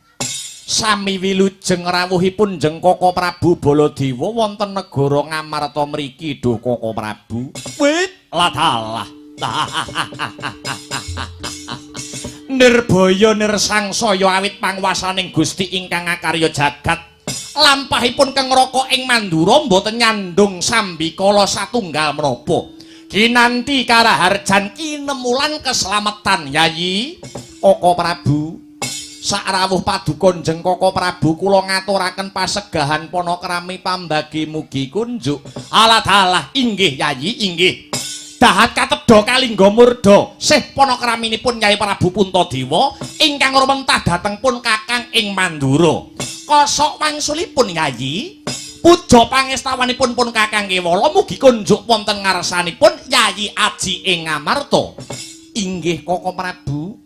Speaker 1: Sami wilujeng rawuhipun jeng Koko Prabu Baladewa wonten negara Ngamarta mriki duh Koko Prabu. Wit ladalah. Nirbaya nirsangsaya awit panguwasaning Gusti ingkang akarya jagat. Lampahipun kengraka ing Mandura mboten nyandung sambikala satunggal menapa. Kinanti karaharjan kinemulan keslametan Yayi Koko Prabu. Sakrawuh paduka Njeng Koko Prabu kula ngaturaken pasegahan panakrami pambagi mugi kunjuk. Alah inggih Yayi inggih. Dahat katedha kalingga murda sih panakraminipun Nyai Prabu Puntadewa ingkang rumentah dhateng pun kakang ing Mandura. Kosok wangsulipun Yayi puja pangestawanipun pun kakang Kewala mugi kunjuk wonten ngarsanipun Yayi Aji ing Ngamarta. Inggih Koko Prabu.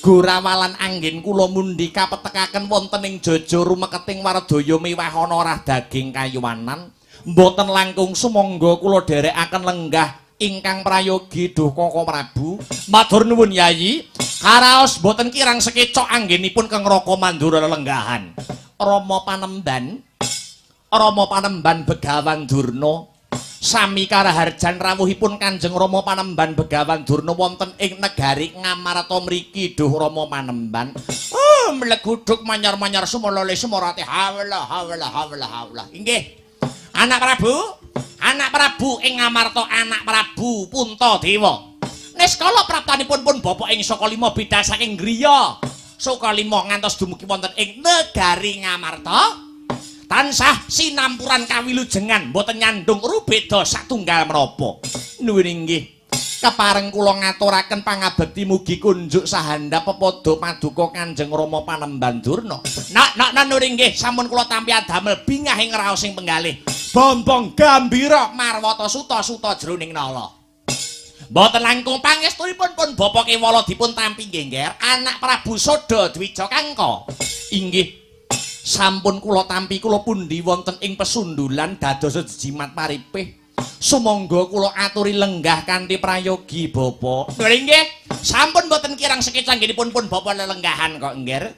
Speaker 1: Gorawalan anggen kula mundi kapetekaken wonten ing jaja rumeketing wardaya miwah ana rah daging kayuwanan. Mboten langkung sumangga kula dherekaken lenggah ingkang prayogi duh Koko Prabu. Matur nuwun Yayi. Karaos mboten kirang sekecok anggenipun kengraka Mandura lelenggahan. Rama Panemban, Rama Panemban Begawan Durna sami karaharjan rawuhipun Kanjeng Rama Panemban Begawan Durna wonten ing negari Ngamarta mriki duh Rama Panemban. Oh, mleguduk manyar-manyar sumolole sumorate hawla hawla hawla hawla. Inggih. Anak Prabu, anak Prabu ing Ngamarta, anak Prabu Puntadewa. Niskala praptanipun pun bapak ing saka lima bidal saking griya Sukalima ngantos dumugi wonten ing negari Ngamarta. Tansah sinampuran kawilujengan mboten nyandung rubeda satunggal menapa. Nuwun inggih. Kepareng kula ngaturaken pangabekti mugi kunjuk sahandap pepadha paduka Kanjeng Rama Panemban Durna. Nak nak nuwun inggih sampun kula tampi adamel bingah ing raos ing penggalih. Bombong gambira marwata suta suta jroning nala. Mboten langkung pangestunipun pun Bapak Kewala dipun tampi nggih anak Prabu Sada Dwija Kangka. Inggih. Sampun kula tampi kula pundi wonten ing pesundulan dados jimat paripih. Sumangga kula aturi lenggah kanthi prayogi Bapak. Lho nggih, sampun mboten kirang sekecanggenipun pun Bapak lelenggahan kok nggih.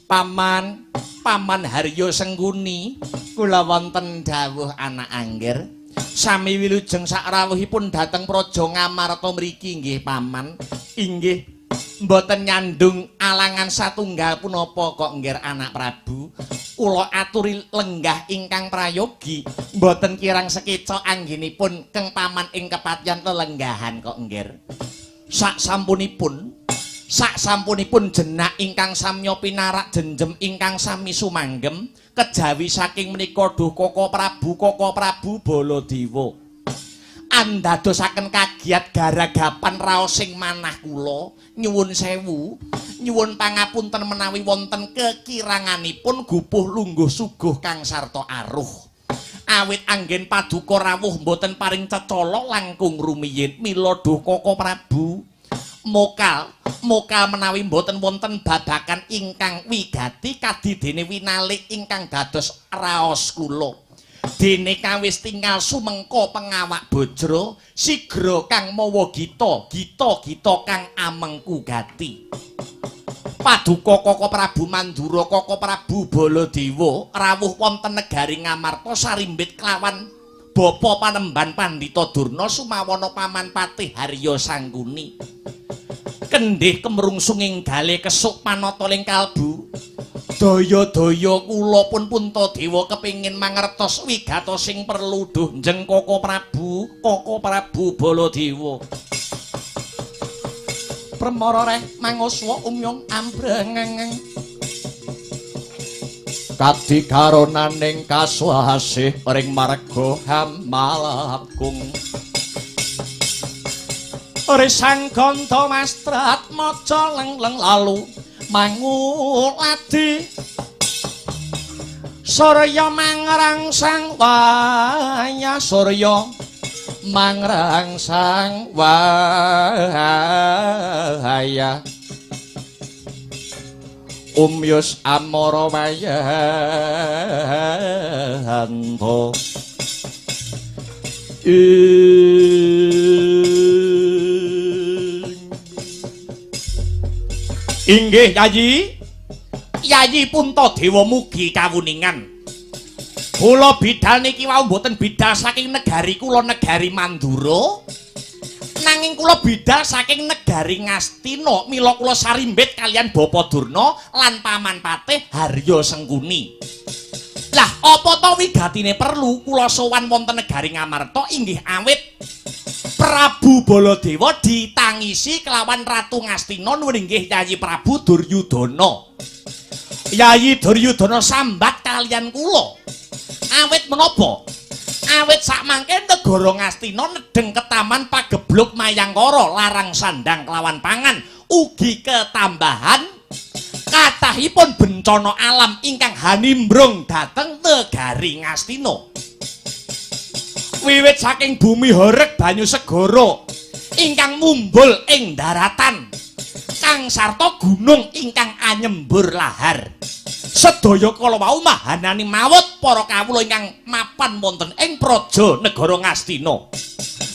Speaker 1: Paman, Paman Haryo Sengkuni, kula wonten dawuh anak angger. Sami wilujeng sakrawuhipun dhateng Praja Ngamarta mriki nggih Paman. Inggih. Mboten nyandung alangan satunggal punapa kok nggih anak Prabu. Kula aturi lenggah ingkang prayogi, mboten kirang sekecok anggenipun keng paman ing kepatihan lelenggahan kok nggih. Sak sampunipun jenak ingkang samya pinarak jenjem ingkang sami sumanggem kejawi saking menika duh Koko Prabu, Koko Prabu Baladewa. Andadosaken kagiat garagapan raosing manah kula nyuwun sewu, nyuwun pangapunten menawi wonten kekiranganipun gupuh lungguh suguh kang sarta aruh. Awit anggen paduka rawuh mboten paring cecala langkung rumiyin mila duh Koko Prabu. Mokal, mokal menawi mboten wonten babakan ingkang wigati kadidene winalik ingkang dados raos kula. Dene kawis tinggal sumengko pengawak bojro sigra kang mawa gita gita gita kang amengku gati. Paduka Koko Prabu Mandura Koko Prabu Baladewa rawuh wonten negari Ngamarta sarimbit kelawan Bapa Panemban Pandhita Durna sumawana Paman Patih Harya Sangkuni. Kendih kemrungsunging gale kesuk panata ling kalbu. Daya-daya kula pun Puntadewa kepingin mangertos wigatos sing perlu duh Njeng Koko Prabu, Koko Prabu Baladewa. Premara reh manguswa umyung ambrengeng. Kadikaronaning kasuasih ring marga hamalakung. Risang ganda mastrat maca leng-leng lalu manguladi. Surya mangrangsang waya surya mangrangsang waya. Umyus amara wayanto inggih Yayi. Yayi Puntadewa mugi kawuningan. Kula bidal niki wau mboten bidal saking negari kula, negari Mandura. Nanging kula bidal saking negari Ngastina, mila kula sarimbit kaliyan Bapa Durna lan Paman Patih Harya Sengkuni. Lah, apa ta wigatine perlu kula sowan wonten negari Ngamarta inggih awit Prabu Baladewa ditangisi kelawan Ratu Ngastina nuwun inggih Yayi Prabu Duryudana. Yayi Duryudana sambat kaliyan kula. Awit menapa? Awit sakmangke negara Ngastina nedheng ketaman pagebluk Mayangkara larang sandang kelawan pangan, ugi ketambahan kathahipun bencana alam ingkang hanimbrung dhateng negari Ngastina. Wiwit saking bumi horeg banyu segara ingkang mumbul ing daratan, kang sarta gunung ingkang anyembur lahar. Sedaya kala wau mahanani mawut para kawula ingkang mapan wonten ing praja negara Ngastina.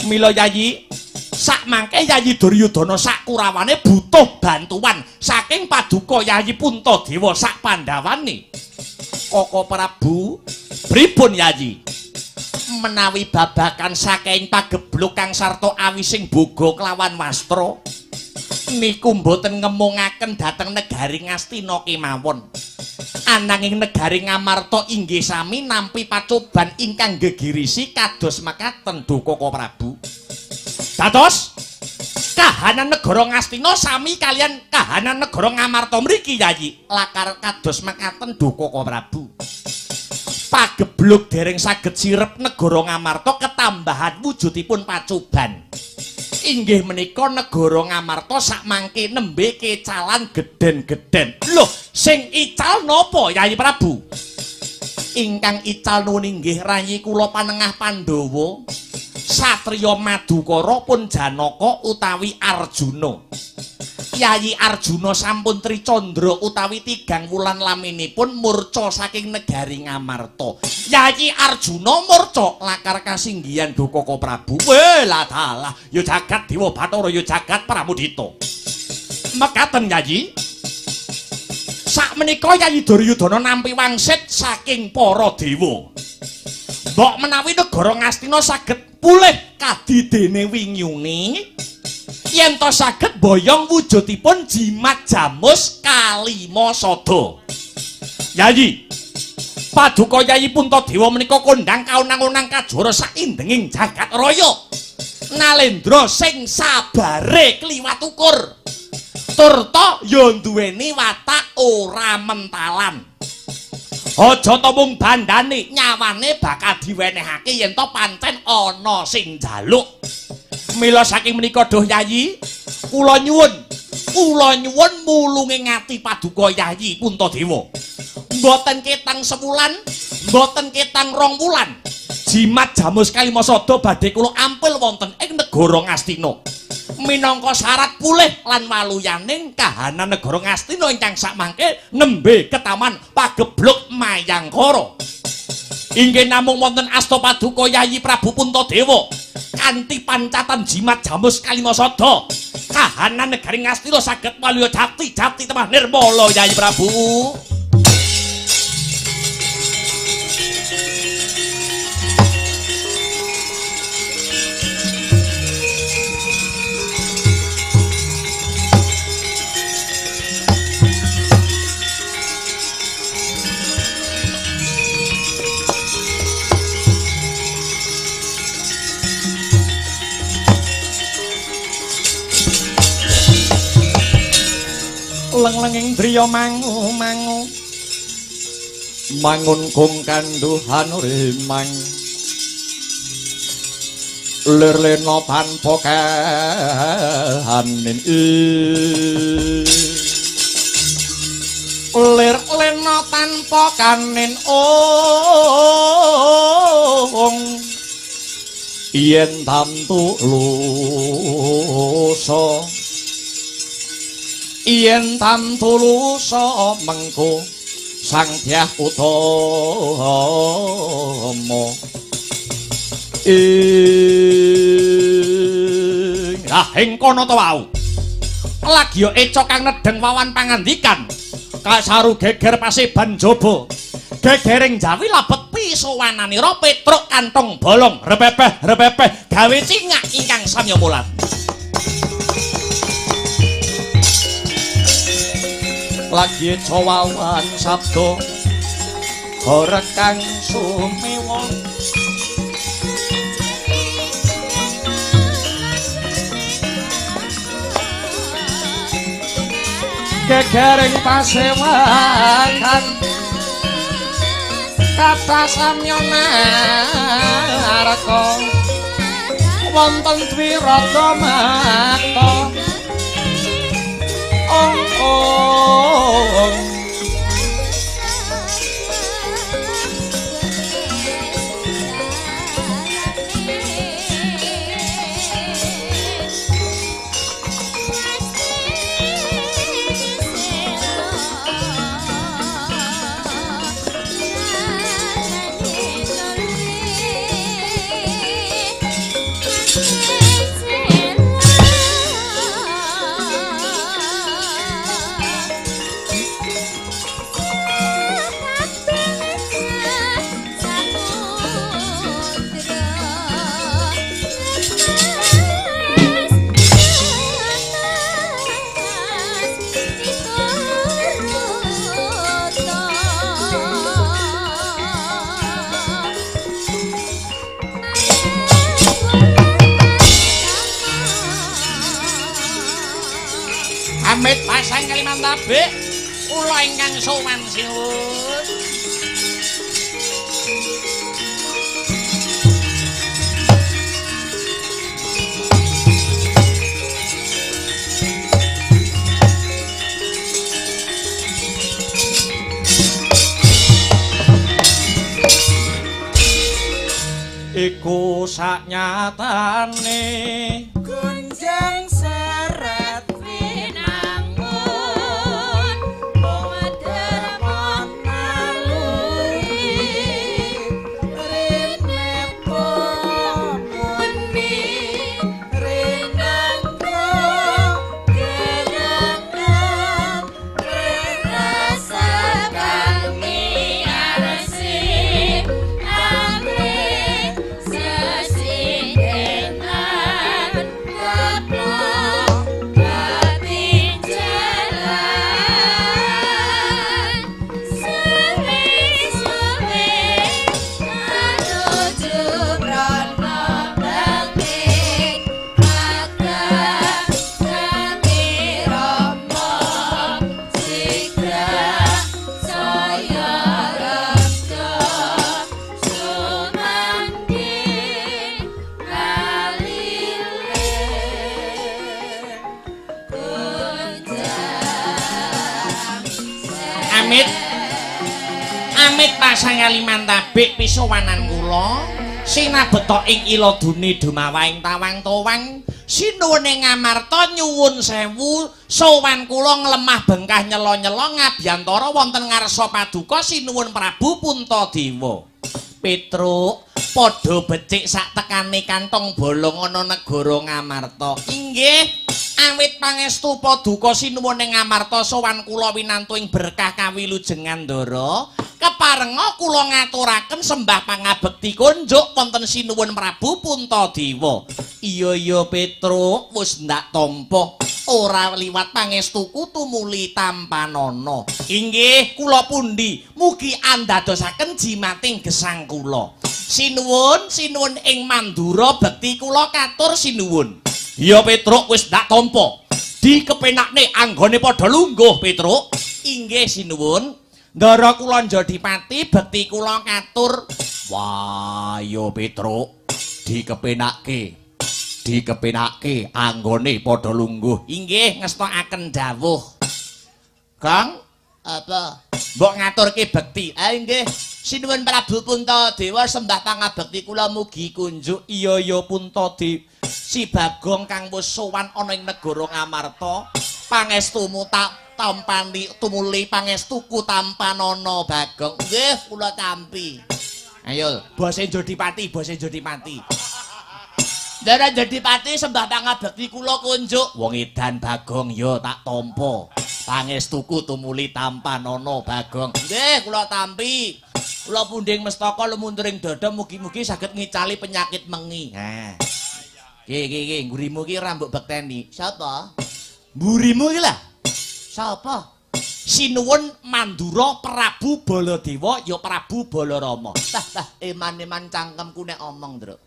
Speaker 1: Mila Yayi, sakmangke Yayi Duryudana sak kurawane butuh bantuan saking paduka Yayi Puntadewa sak pandhawane. Koko Prabu, pripun Yayi? Menawi babakan saking pagebluk kang sarta awising boga kelawan wastra niku mboten ngemungaken dhateng negari Ngastina kemawon. Ananging negari Ngamarta inggih sami nampi pacoban ingkang gegirisi kados mekaten Koko Prabu. Dados kahanan negara Ngastina sami kaliyan kahanan negara Ngamarta mriki Yayi, lakar kados mekaten Koko Prabu. Pagebluk dereng saged sirep negara Ngamarta ketambahan wujudipun pacoban. Inggih menika negara Ngamarta sakmangke nembe kecalan gedhen-gedhen. Loh, sing ical napa Yayi Prabu? Ingkang ical nuwun inggih rayi kula panengah Pandhawa, satriya Madukara pun Janaka utawi Arjuna. Yayi Arjuna sampun tricandra utawi tigang wulan laminipun murca saking negari Ngamarta. Yayi Arjuna murca lakar kasinggihan Koko Prabu. Weh lah dalah, ya jagat Dewa Bathara, ya jagat Pramudita. Mekaten Yayi. Sakmenika Yayi Duryudana nampi wangsit saking para dewa. Mbok menawi negara Ngastina saged pulih kadidene wingiune, yen to saged boyong wujudipun jimat jamus kalima sada. Yayi, paduka Yayi Puntadewa menika kondhang kaunang-unang kajara saindenging jagat raya. Nalendra sing sabare kliwat ukur. Turta ya duweni watak ora mentalan. Aja ta mung bandane, nyawane bakal diwenehake yen to pancen ana sing njaluk. Mila saking menika duh Yayi, kula nyuwun mulunge ngati paduka Yayi Puntadewa. Mboten ketang sewulan, mboten ketang rong wulan. Jimat jamus kalima sada badhe kula ampil wonten ing negara Ngastina. Minangka syarat pulih lan waluyaning kahanan negara Ngastina ingkang sakmangke nembe ketaman pagebluk Mayangkara. Inggih namung wonten asta paduka Yayi Prabu Puntadewa kanthi pancatan jimat jamus kalima sada, kahanan negari Ngastina saged waluya jati-jati temah nirmala Yayi Prabu. Leng-lenging driya mangu-mangu mangun kung kanduhan rimang lir lena tanpa kahanin lir lena tanpa kanin ong yen tamtu lusa Yen tamtulusa mengko Sang Dyah Utama. Ing ah ing kono to wau. Lagi eca kang nedheng wawan pangandikan. Kasaru geger paseban jaba. Gegering jawi labet pisowananira Petruk kantong bolong repepeh repepeh gawe cingak ingkang samya mulat. Lagi eca wawan sabda horeg kang sumewa. Gegering pasewakan kathah samya naraka wonten dwirata makta. Ong ong Amit pasang Kalimantabik kula ingkang sowan sinuwun. Iku saknyatane
Speaker 2: gonjang seret winangun mung derma naluri rene muni renangko gerangan rasa kami arsi amrih sesindenan keplok batin jalan suwe-suwe menuju Brana Bangkit Maka kami Rama sigra saya reksa sumangke ngalile gonjang.
Speaker 3: Amit Amit pasang Kalimantabik pisowanan kula sinabeta ing iladune dumawaing tawang-tawang sinuwun ing Ngamarta nyuwun sewu sowan kula nglemah bengkah nyela-nyela ngabiyantara wonten ngarsa paduka sinuwun Prabu Puntadewa. Petruk padha becik sak tekane kantong bolong ana negara Ngamarta. Inggih, awit pangestu paduka sinuwun ing Ngamarta sowan kula winantu ing berkah kawilujengan Ndara. Keparenga kula ngaturaken sembah pangabekti kunjuk wonten sinuwun Prabu Puntadewa. Iya iya Petruk, wis ndak tampa ora liwat pangestuku tumuli tampanana. Inggih, kula pundi mugi andadosaken jimating gesang kula. Sinuwun, sinuwun ing Mandura bekti kula katur sinuwun. Iya Petruk, wis ndak tampa. Dikepenakne anggone padha lungguh Petruk. Inggih sinuwun. Ndara kula Njodipati bekti kula katur. Wah, yo Petruk, dikepenake. Dikepenake anggone padha lungguh. Inggih ngestokaken dawuh. Kang, apa? Mbok ngaturke bekti. Ah inggih, sinuwun Prabu Puntadewa sembah pangabekti kula mugi kunjuk. Iya ya Puntadewa. Si Bagong kang wis sowan ana ing negara Ngamarta. Pangestumu tak tampani tumuli pangestuku tampanana Bagong. Nggih, kula tampi. Ayo, bose Jodipati, bose Jodipati. Ndara Jodipati sembah pangabekti kula kunjuk. Wong edan Bagong ya tak tampa. Pangestuku tumuli tampanana Bagong. Nggih, kula tampi. Kula pundhing mestaka lumunturing dada mugi-mugi saged ngicali penyakit mengi. Ha. Ki ki ki ngurimu ki ora mbok bekteni. Sapa? Mburimu iki lah. Sapa? Sinuwun Mandura Prabu Baladewa ya Prabu Balarama. Tah tah eman-eman cangkemku nek omong, Ndruk.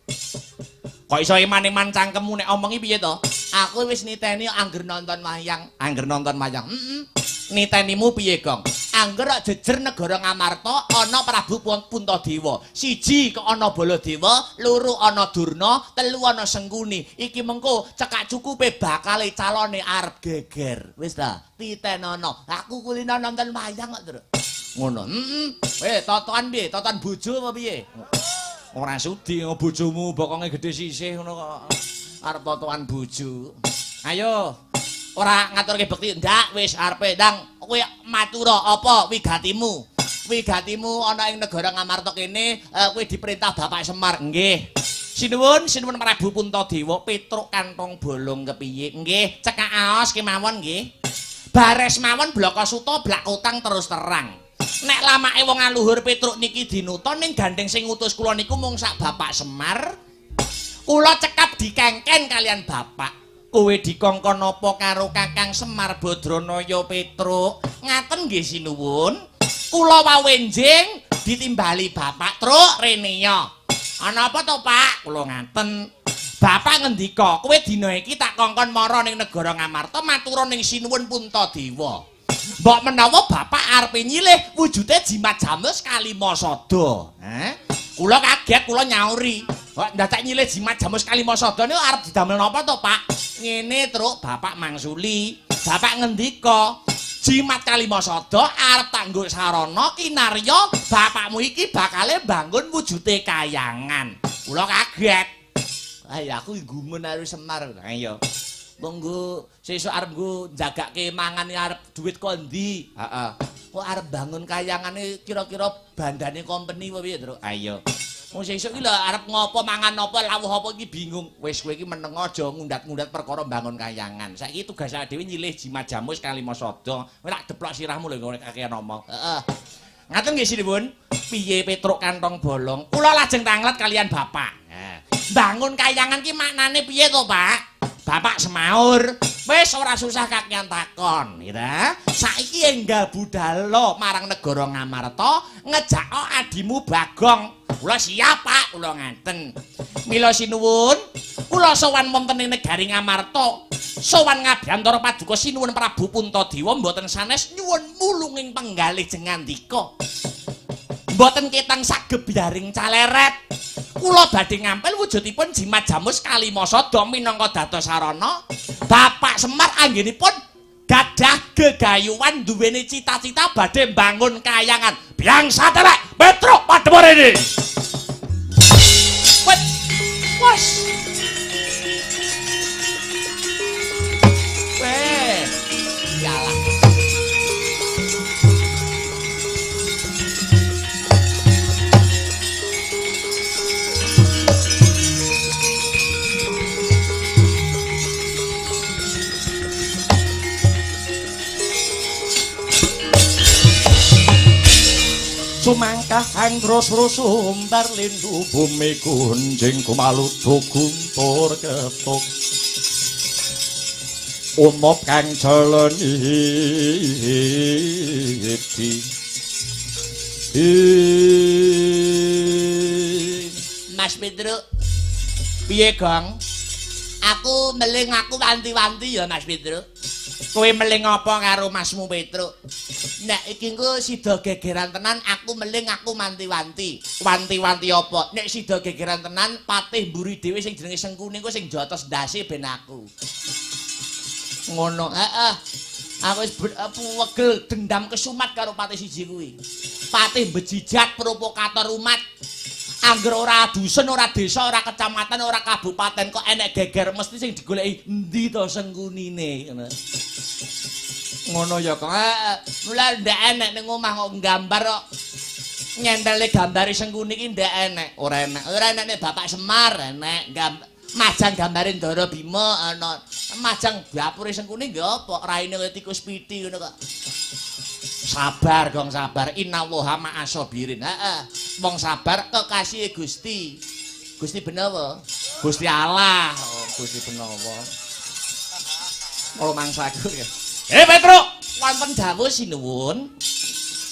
Speaker 3: Kok iso eman-eman cangkemmu nek omong iki piye to? Aku wis niteni angger nonton wayang. Angger nonton wayang. Heeh. Nitenimu piye, Gong? Angger kok jejer negara Ngamarta ana Prabu Puntadewa. Siji kok ana Baladewa, loro ana Durna, telu ana Sengkuni. Iki mengko cekak cukupe bakale calone arep geger. Wis ta, titenono. Aku kulino nonton wayang kok, Ndruk. Ngono. Heeh. Weh, totoan piye? Totoan bojo apa piye? Ora sudi bojomu bokonge gedhe sisih ngono kok. Arep totoan bojo. Ayo. Ora ngaturke bekti ndak wis arepe ndang kowe matura apa wigatimu? Wigatimu ana ing negara Ngamarta kene kowe diperintah Bapak Semar. Nggih. Sinuwun, sinuwun Prabu Puntadewa Petruk kantong bolong kepiye? Nggih, cekak aos kemawon nggih. Bares mawon Blaka Suta blak utang terus terang. Nek lamake wong aluhur Petruk niki dinuta ning gandeng sing ngutus kula niku mung sak Bapak Semar. Kula cekap dikengken kalian Bapak. Kowe dikongkon apa karo Kakang Semar Badranaya Petruk? Ngaten nggih sinuwun. Kula wawenjing ditimbali Bapak Truk rene ya. Ana apa to, Pak? Kula ngaten. Bapak ngendika, kowe dina iki tak kongkon mara ning negara Ngamarta matura ning Sinuwun Puntadewa. Mbok menawa bapak arepe nyilih wujude jimat jamus kalima sada. Heh. Kula kaget, kula nyauri. Kok ndadak nyilih jimat jamus kalima sada niku arep didamel napa to, Pak? Ngene, Truk, bapak mangsuli. Bapak ngendika, jimat kalima sada arep tak nggo sarana kinarya bapakmu iki bakale bangun wujude kayangan. Kula kaget. Ayo aku gumun karo Semar. Ayo. Monggo sesuk arep nggo njagake mangan arep duit ko endi? Heeh. Kok arep bangun kayangane kira-kira bandane company apa piye, Truk? Ayo. Wong sesuk iki lho arep ngopo mangan apa lawuh apa iki bingung. Wis kowe iki meneng aja ngundat-ngundat perkara bangun kayangan. Saiki tugas awake dhewe nyilih jimat jamus kalima sada. Kowe tak deplok sirahmu lho kowe kakean omong. Heeh. Ngaten nggih Sinuwun? Piye Petruk kantong bolong? Kula lajeng tanglet kalian bapak. Nah, bangun kayangan ki maknane piye to, Pak? Bapak semaur, wis ora susah kakean takon, ya. Saiki enggal budhalo marang negara Ngamarta, ngejak adimu Bagong. Kula siap, Pak, kula ngaten. Mila sinuwun, kula sowan wonten ing negari Ngamarta. Sowan ngabiyantara paduka Sinuwun Prabu Puntadewa mboten sanes nyuwun mulunging penggalih jengandika. Mboten ketang sagebyaring caleret. Kula badhe ngampil wujudipun jimat jamus kalima sada minangka dados sarana. Bapak Semar anggenipun gadah gegayuhan duweni cita-cita badhe mbangun kayangan. Biang satelek Petruk Pademorene. Wet. Wes. Weh. Yalah.
Speaker 1: Sumangkah andros sumbar lindu bumi kunjing kumaludu guntur ketuk umop kang jalan iki.
Speaker 3: Mas Petruk, piye Gong? Aku meling aku wanti-wanti ya Mas Petruk. Kowe meling apa karo Masmu Petruk? Nek iki engko sida gegeran tenan aku meling aku wanti-wanti. Wanti-wanti apa? Nek sida gegeran tenan patih mburi dhewe sing jenenge Sengkuni engko sing jotos ndase ben aku. Ngono. Heeh. Aku wis wegel dendam kesumat karo patih siji kuwi. Patih bejijat provokator umat. Angger ora dusun, ora desa, ora kecamatan, ora kabupaten kok enek geger mesti sing digoleki endi to Sengkunine ngono. Ngono ya, Kang. Mula ndak enek ning omah kok gambar kok. Nyentele gambare Sengkuni iki ndak enek. Ora enek. Ora enek nek Bapak Semar enek majang gambare Ndara Bima ana. Majang dapure Sengkuni nggih apa? Raine kaya tikus piti ngono kok. Sabar, Gong, sabar. Innallaha ma'asabirin. Heeh. Wong sabar kekasih Gusti. Gusti Benawa. Gusti Allah. Oh, Gusti Benawa. Kalau mangsaku ya. Petruk, wonten dawuh sinuwun.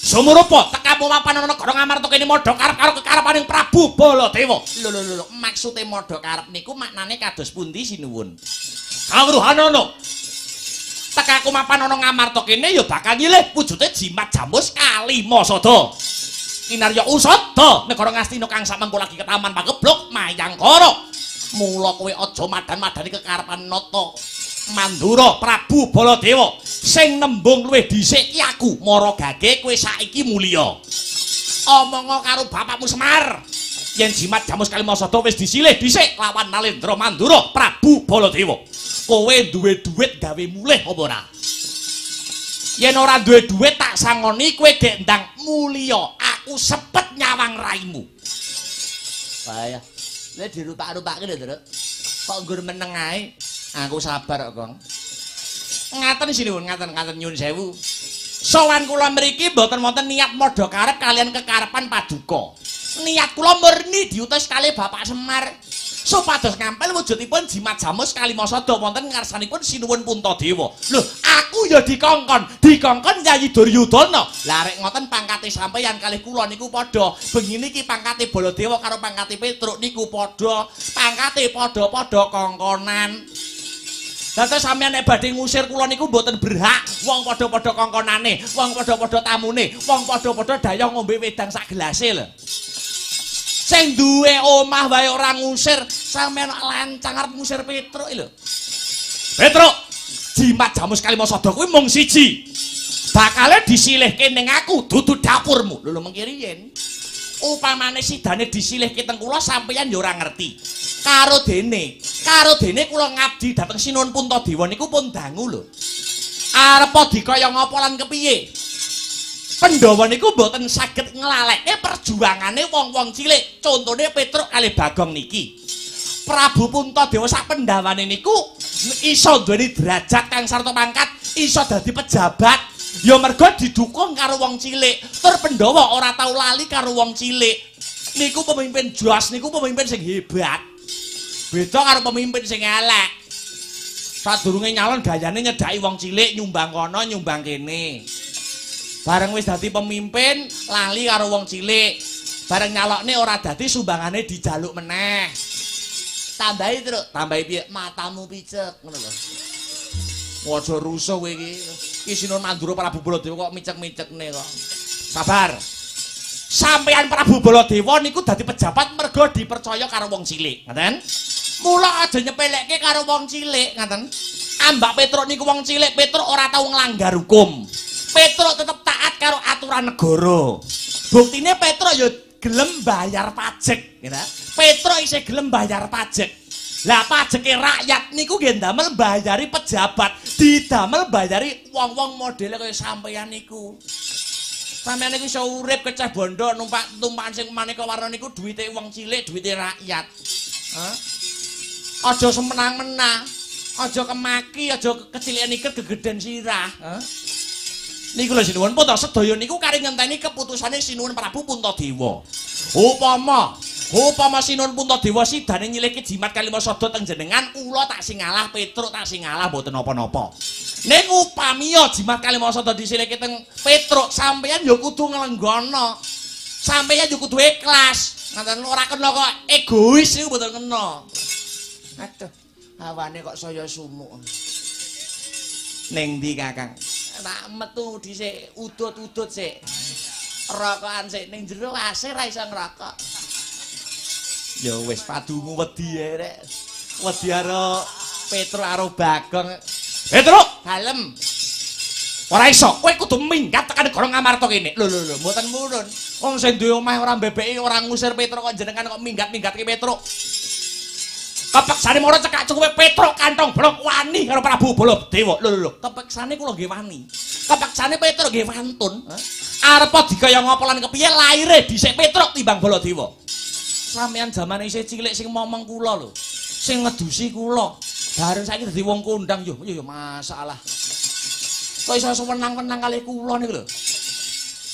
Speaker 3: Sumurupa tekamu mapan ana negara Ngamarta kene madha karep karo kekarepaning Prabu Baladewa. Lho lho lho, maksude madha karep niku maknane kados pundi sinuwun? Kawruhanana. Tekaku mapan ana Ngamarta kene ya bakal nyilih wujude jimat jamus Kalimasada. Kinarya usada negara Ngastina kang samengko lagi ketaman pagebluk Mayangkara. Mula kowe aja madan-madani kekarepan nata Mandura Prabu Baladewa sing nembung luwih dhisik ki aku mara gage kowe saiki mulya. Omonga karo bapakmu Semar yen jimat jamus Kalimasada wis disilih dhisik lawan Nalendra Mandura Prabu Baladewa. Kowe duwe dhuwit gawe mulih apa ora? Yen ora duwe dhuwit tak sangoni kowe gek ndang mulya, aku sepet nyawang raimu. Bahaya. Lha dirupak-rupake lho, Nduk. Kok nggur meneng ae? Aku sabar kok, Gong. Ngaten sinuwun, ngaten-ngaten nyuwun sewu. Sowan kula mriki mboten wonten niat madha karep kalian kekarepan paduka. Niat kula murni diutus kalih Bapak Semar supados ngampil wujudipun jimat jamus Kalimasada wonten ngarsanipun Sinuwun Puntadewa. Lho, aku ya dikongkon, dikongkon Yayi Duryudana. Lah rek ngoten pangkate sampeyan kalih kula niku padha. Bengi niki pangkate Baladewa karo pangkate Petruk niku padha. Pangkate padha-padha kongkonan. Dados sampeyan nek badhe ngusir kula niku mboten berhak, wong padha-padha kongkonane, wong padha-padha tamune, wong padha-padha dayang ngombe wedang sak gelase lho. Sing duwe omah wae ora ngusir, sampeyan lancang arep ngusir Petruk lho. Petruk, jimat jamus Kalimasada kuwi mung siji. Bakale disilihke ning aku dudu dapurmu. Lho lho mengki riyen. Upamane sidane disilihke teng kula sampeyan ya ora ngerti. Karo dene kula ngabdi dhateng Sinuwun Puntadewa niku pun dangu lho. Arepa dikaya ngapa lan kepiye? Pandhawa niku mboten saged nglalekke perjuangane wong-wong cilik. Contone Petruk kalih Bagong niki. Prabu Puntadewa sak pendhawane niku iso duweni derajat kang sarta pangkat, iso dadi pejabat. Ya mergo didukung karo wong cilik. Tur Pandhawa ora tau lali karo wong cilik. Niku pemimpin jos, niku pemimpin sing hebat. Beda karo pemimpin sing elek. Sadurunge nyalon gayane nyedhaki wong cilik, nyumbang kono, nyumbang kene. Bareng wis dadi pemimpin, lali karo wong cilik. Bareng nyalokne ora dadi sumbangane dijaluk meneh. Tambahi truk, tambahi piye? Matamu picek ngono lho. Aja rusuh kowe iki. Iki Sinuwun Mandura Prabu Baladewa kok micek-micekne kok. Sabar. Sampeyan Prabu Baladewa niku dadi pejabat mergo dipercaya karo wong cilik, ngoten? Mula aja nyepelekke karo wong cilik, ngoten. Ambak Petruk niku wong cilik, Petruk ora tau nglanggar hukum. Petruk tetep taat karo aturan negara. Buktine Petruk ya gelem bayar pajak, gitu. Petruk isih gelem bayar pajak. Lah pajeke rakyat niku nggih ndamel bayari pejabat, didamel bayari wong-wong modele kaya sampeyan niku. Sampeyan niku iso urip keceh bondo numpak tumpakan sing maneka warna niku duwite wong cilik, duwite rakyat. Hah? Aja semenang-menang, aja kemaki, aja kecilikan iket gegeden sirah. Hah? Niku lho Sinuwun Punta sedaya niku kari ngenteni keputusane Sinuwun Prabu Puntadewa. Upama Sinuwun Puntadewa sidane nyilihke jimat Kalimasada teng jenengan, kula tak singalah, Petruk tak singalah mboten napa-napa. Ning upamiya jimat Kalimasada disilihke teng Petruk, sampeyan ya kudu nglenggono. Sampeyan ya kudu ikhlas. Ngoten ora kena kok egois niku mboten kena. Aduh, hawane kok saya sumuk. Ning ndi Kakang? Tak metu dhisik, udut-udut sik. Rokokan sik ning jero AC ra iso ngrokok. Ya wis padumu wedi ae rek. Wedi karo Petruk karo Bagong. Petruk, dalem. Ora iso, kowe kudu minggat tekan negara Ngamarta kene. Lho lho lho, mboten murun. Wong sing duwe omah ora mbebeki, ora ngusir Petruk kok jenengan kok minggat-minggatke Petruk.
Speaker 1: Kepeksane moro cekak cukupe Petruk kantong bolong wani karo Prabu Baladewa. Lho lho lho, kepeksane kula nggih wani. Kepeksane Petruk nggih wantun. Arepa dikaya ngapa lan kepiye laire dhisik Petruk timbang Baladewa. Sampeyan jamane isih cilik sing momong kula lho. Sing ngedusi kula. Bareng saiki dadi wong kondang yo yo masalah. Kok iso wenang-wenang kalih kula niku lho.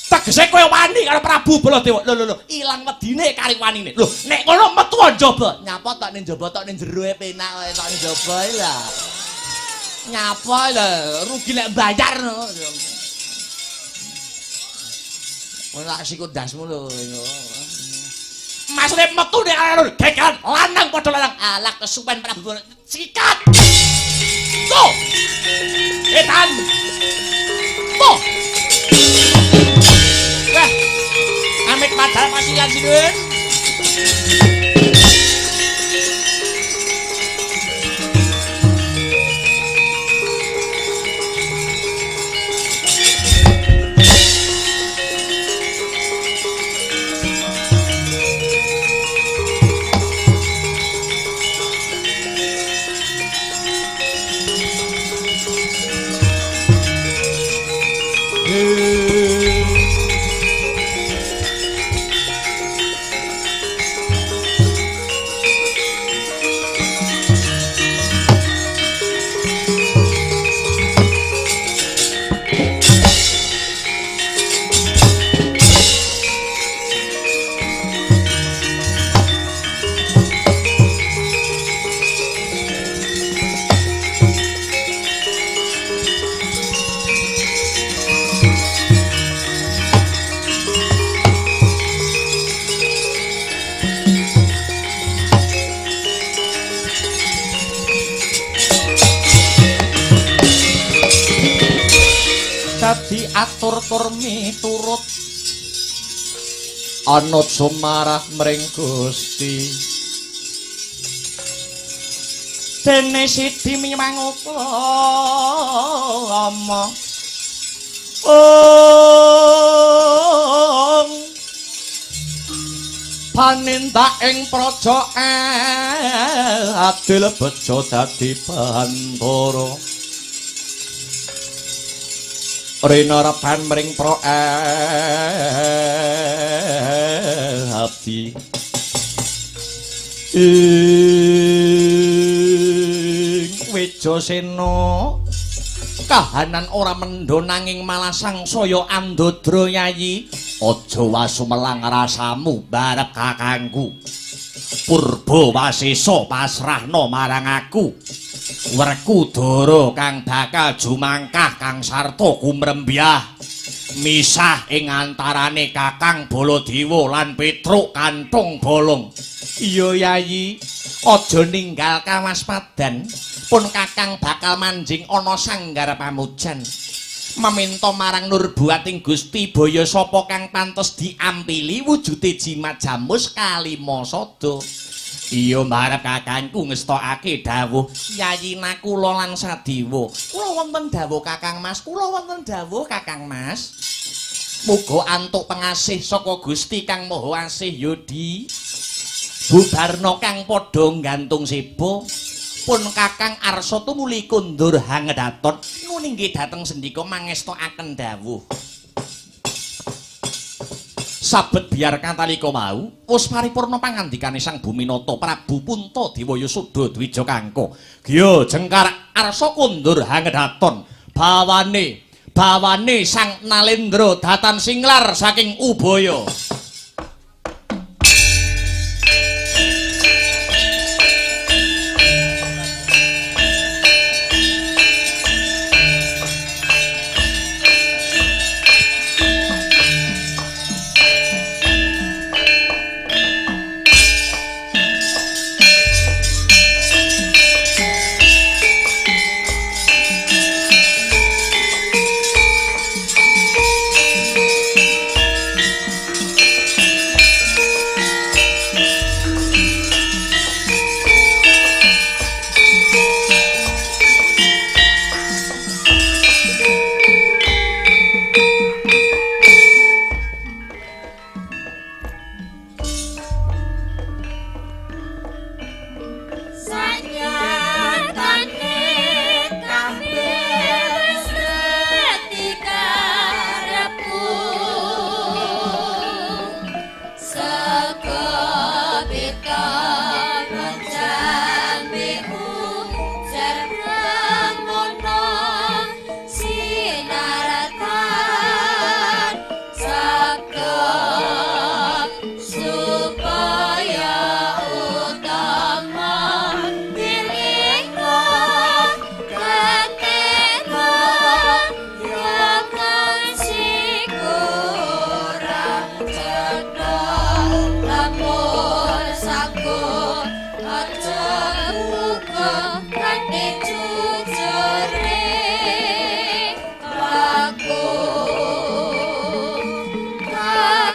Speaker 1: Tegese kowe wani karo Prabu Baladewa. Lho lho lho, ilang wedine kari wanine. Lho, nek ngono metu njaba. Nyapa tok ning njaba tok ning jero e penak wae tok ning njaba iki lah. Nyapa lho, rugi lek bayar no. Ora sikut ndasmu lho. Maksude metu nek alun gegeran lanang padha lanang. Alah kesuwen Prabu sikat. Tuh. Etan. Tuh. Wah. Amit padahal pasian sinuwun. Dadi atur tur miturut anut sumarah mring Gusti dene sidi miwang upama ong panindak ing praja adil bejo dadi bantara rina reban mring pro abdi ing Wijasena kahanan ora mendho nanging malah sangsaya andadra yayi aja wasumelang rasamu barep kakangku Purba Wasesa pasrahna marang aku Werkudara kang bakal jumangkah kang sarta kumrembyah misah ing antarane Kakang Baladewa lan Petruk Kanthong Bolong. Iya yayi, aja ninggal kawaspadan pun Kakang bakal manjing ana sanggar pamujan. Meminta marang nurbuating Gusti boyo sapa kang pantes diampili wujude jimat jamus kalima sada. Iya marep kakangku ngestokake dawuh Yayi Nakula lan Sadewa. Kula wonten dawuh Kakang Mas, kula wonten dawuh Kakang Mas. Muga antuk pengasih saka Gusti Kang Maha Asih Yodi. Bubarna kang padha nggantung seba. Pun Kakang arsa tumuli kundur hangedaton nguninggi dhateng sendika mangestokaken dawuh. Sabet biar katalika mau wis paripurna pangandikane Sang Buminata Prabu Puntadewa Yasuda Dwija Kangka. Gya jengkar arsa kundur hangedaton bawane bawane Sang Nalendra datan singlar saking Ubaya.
Speaker 2: Kanthi.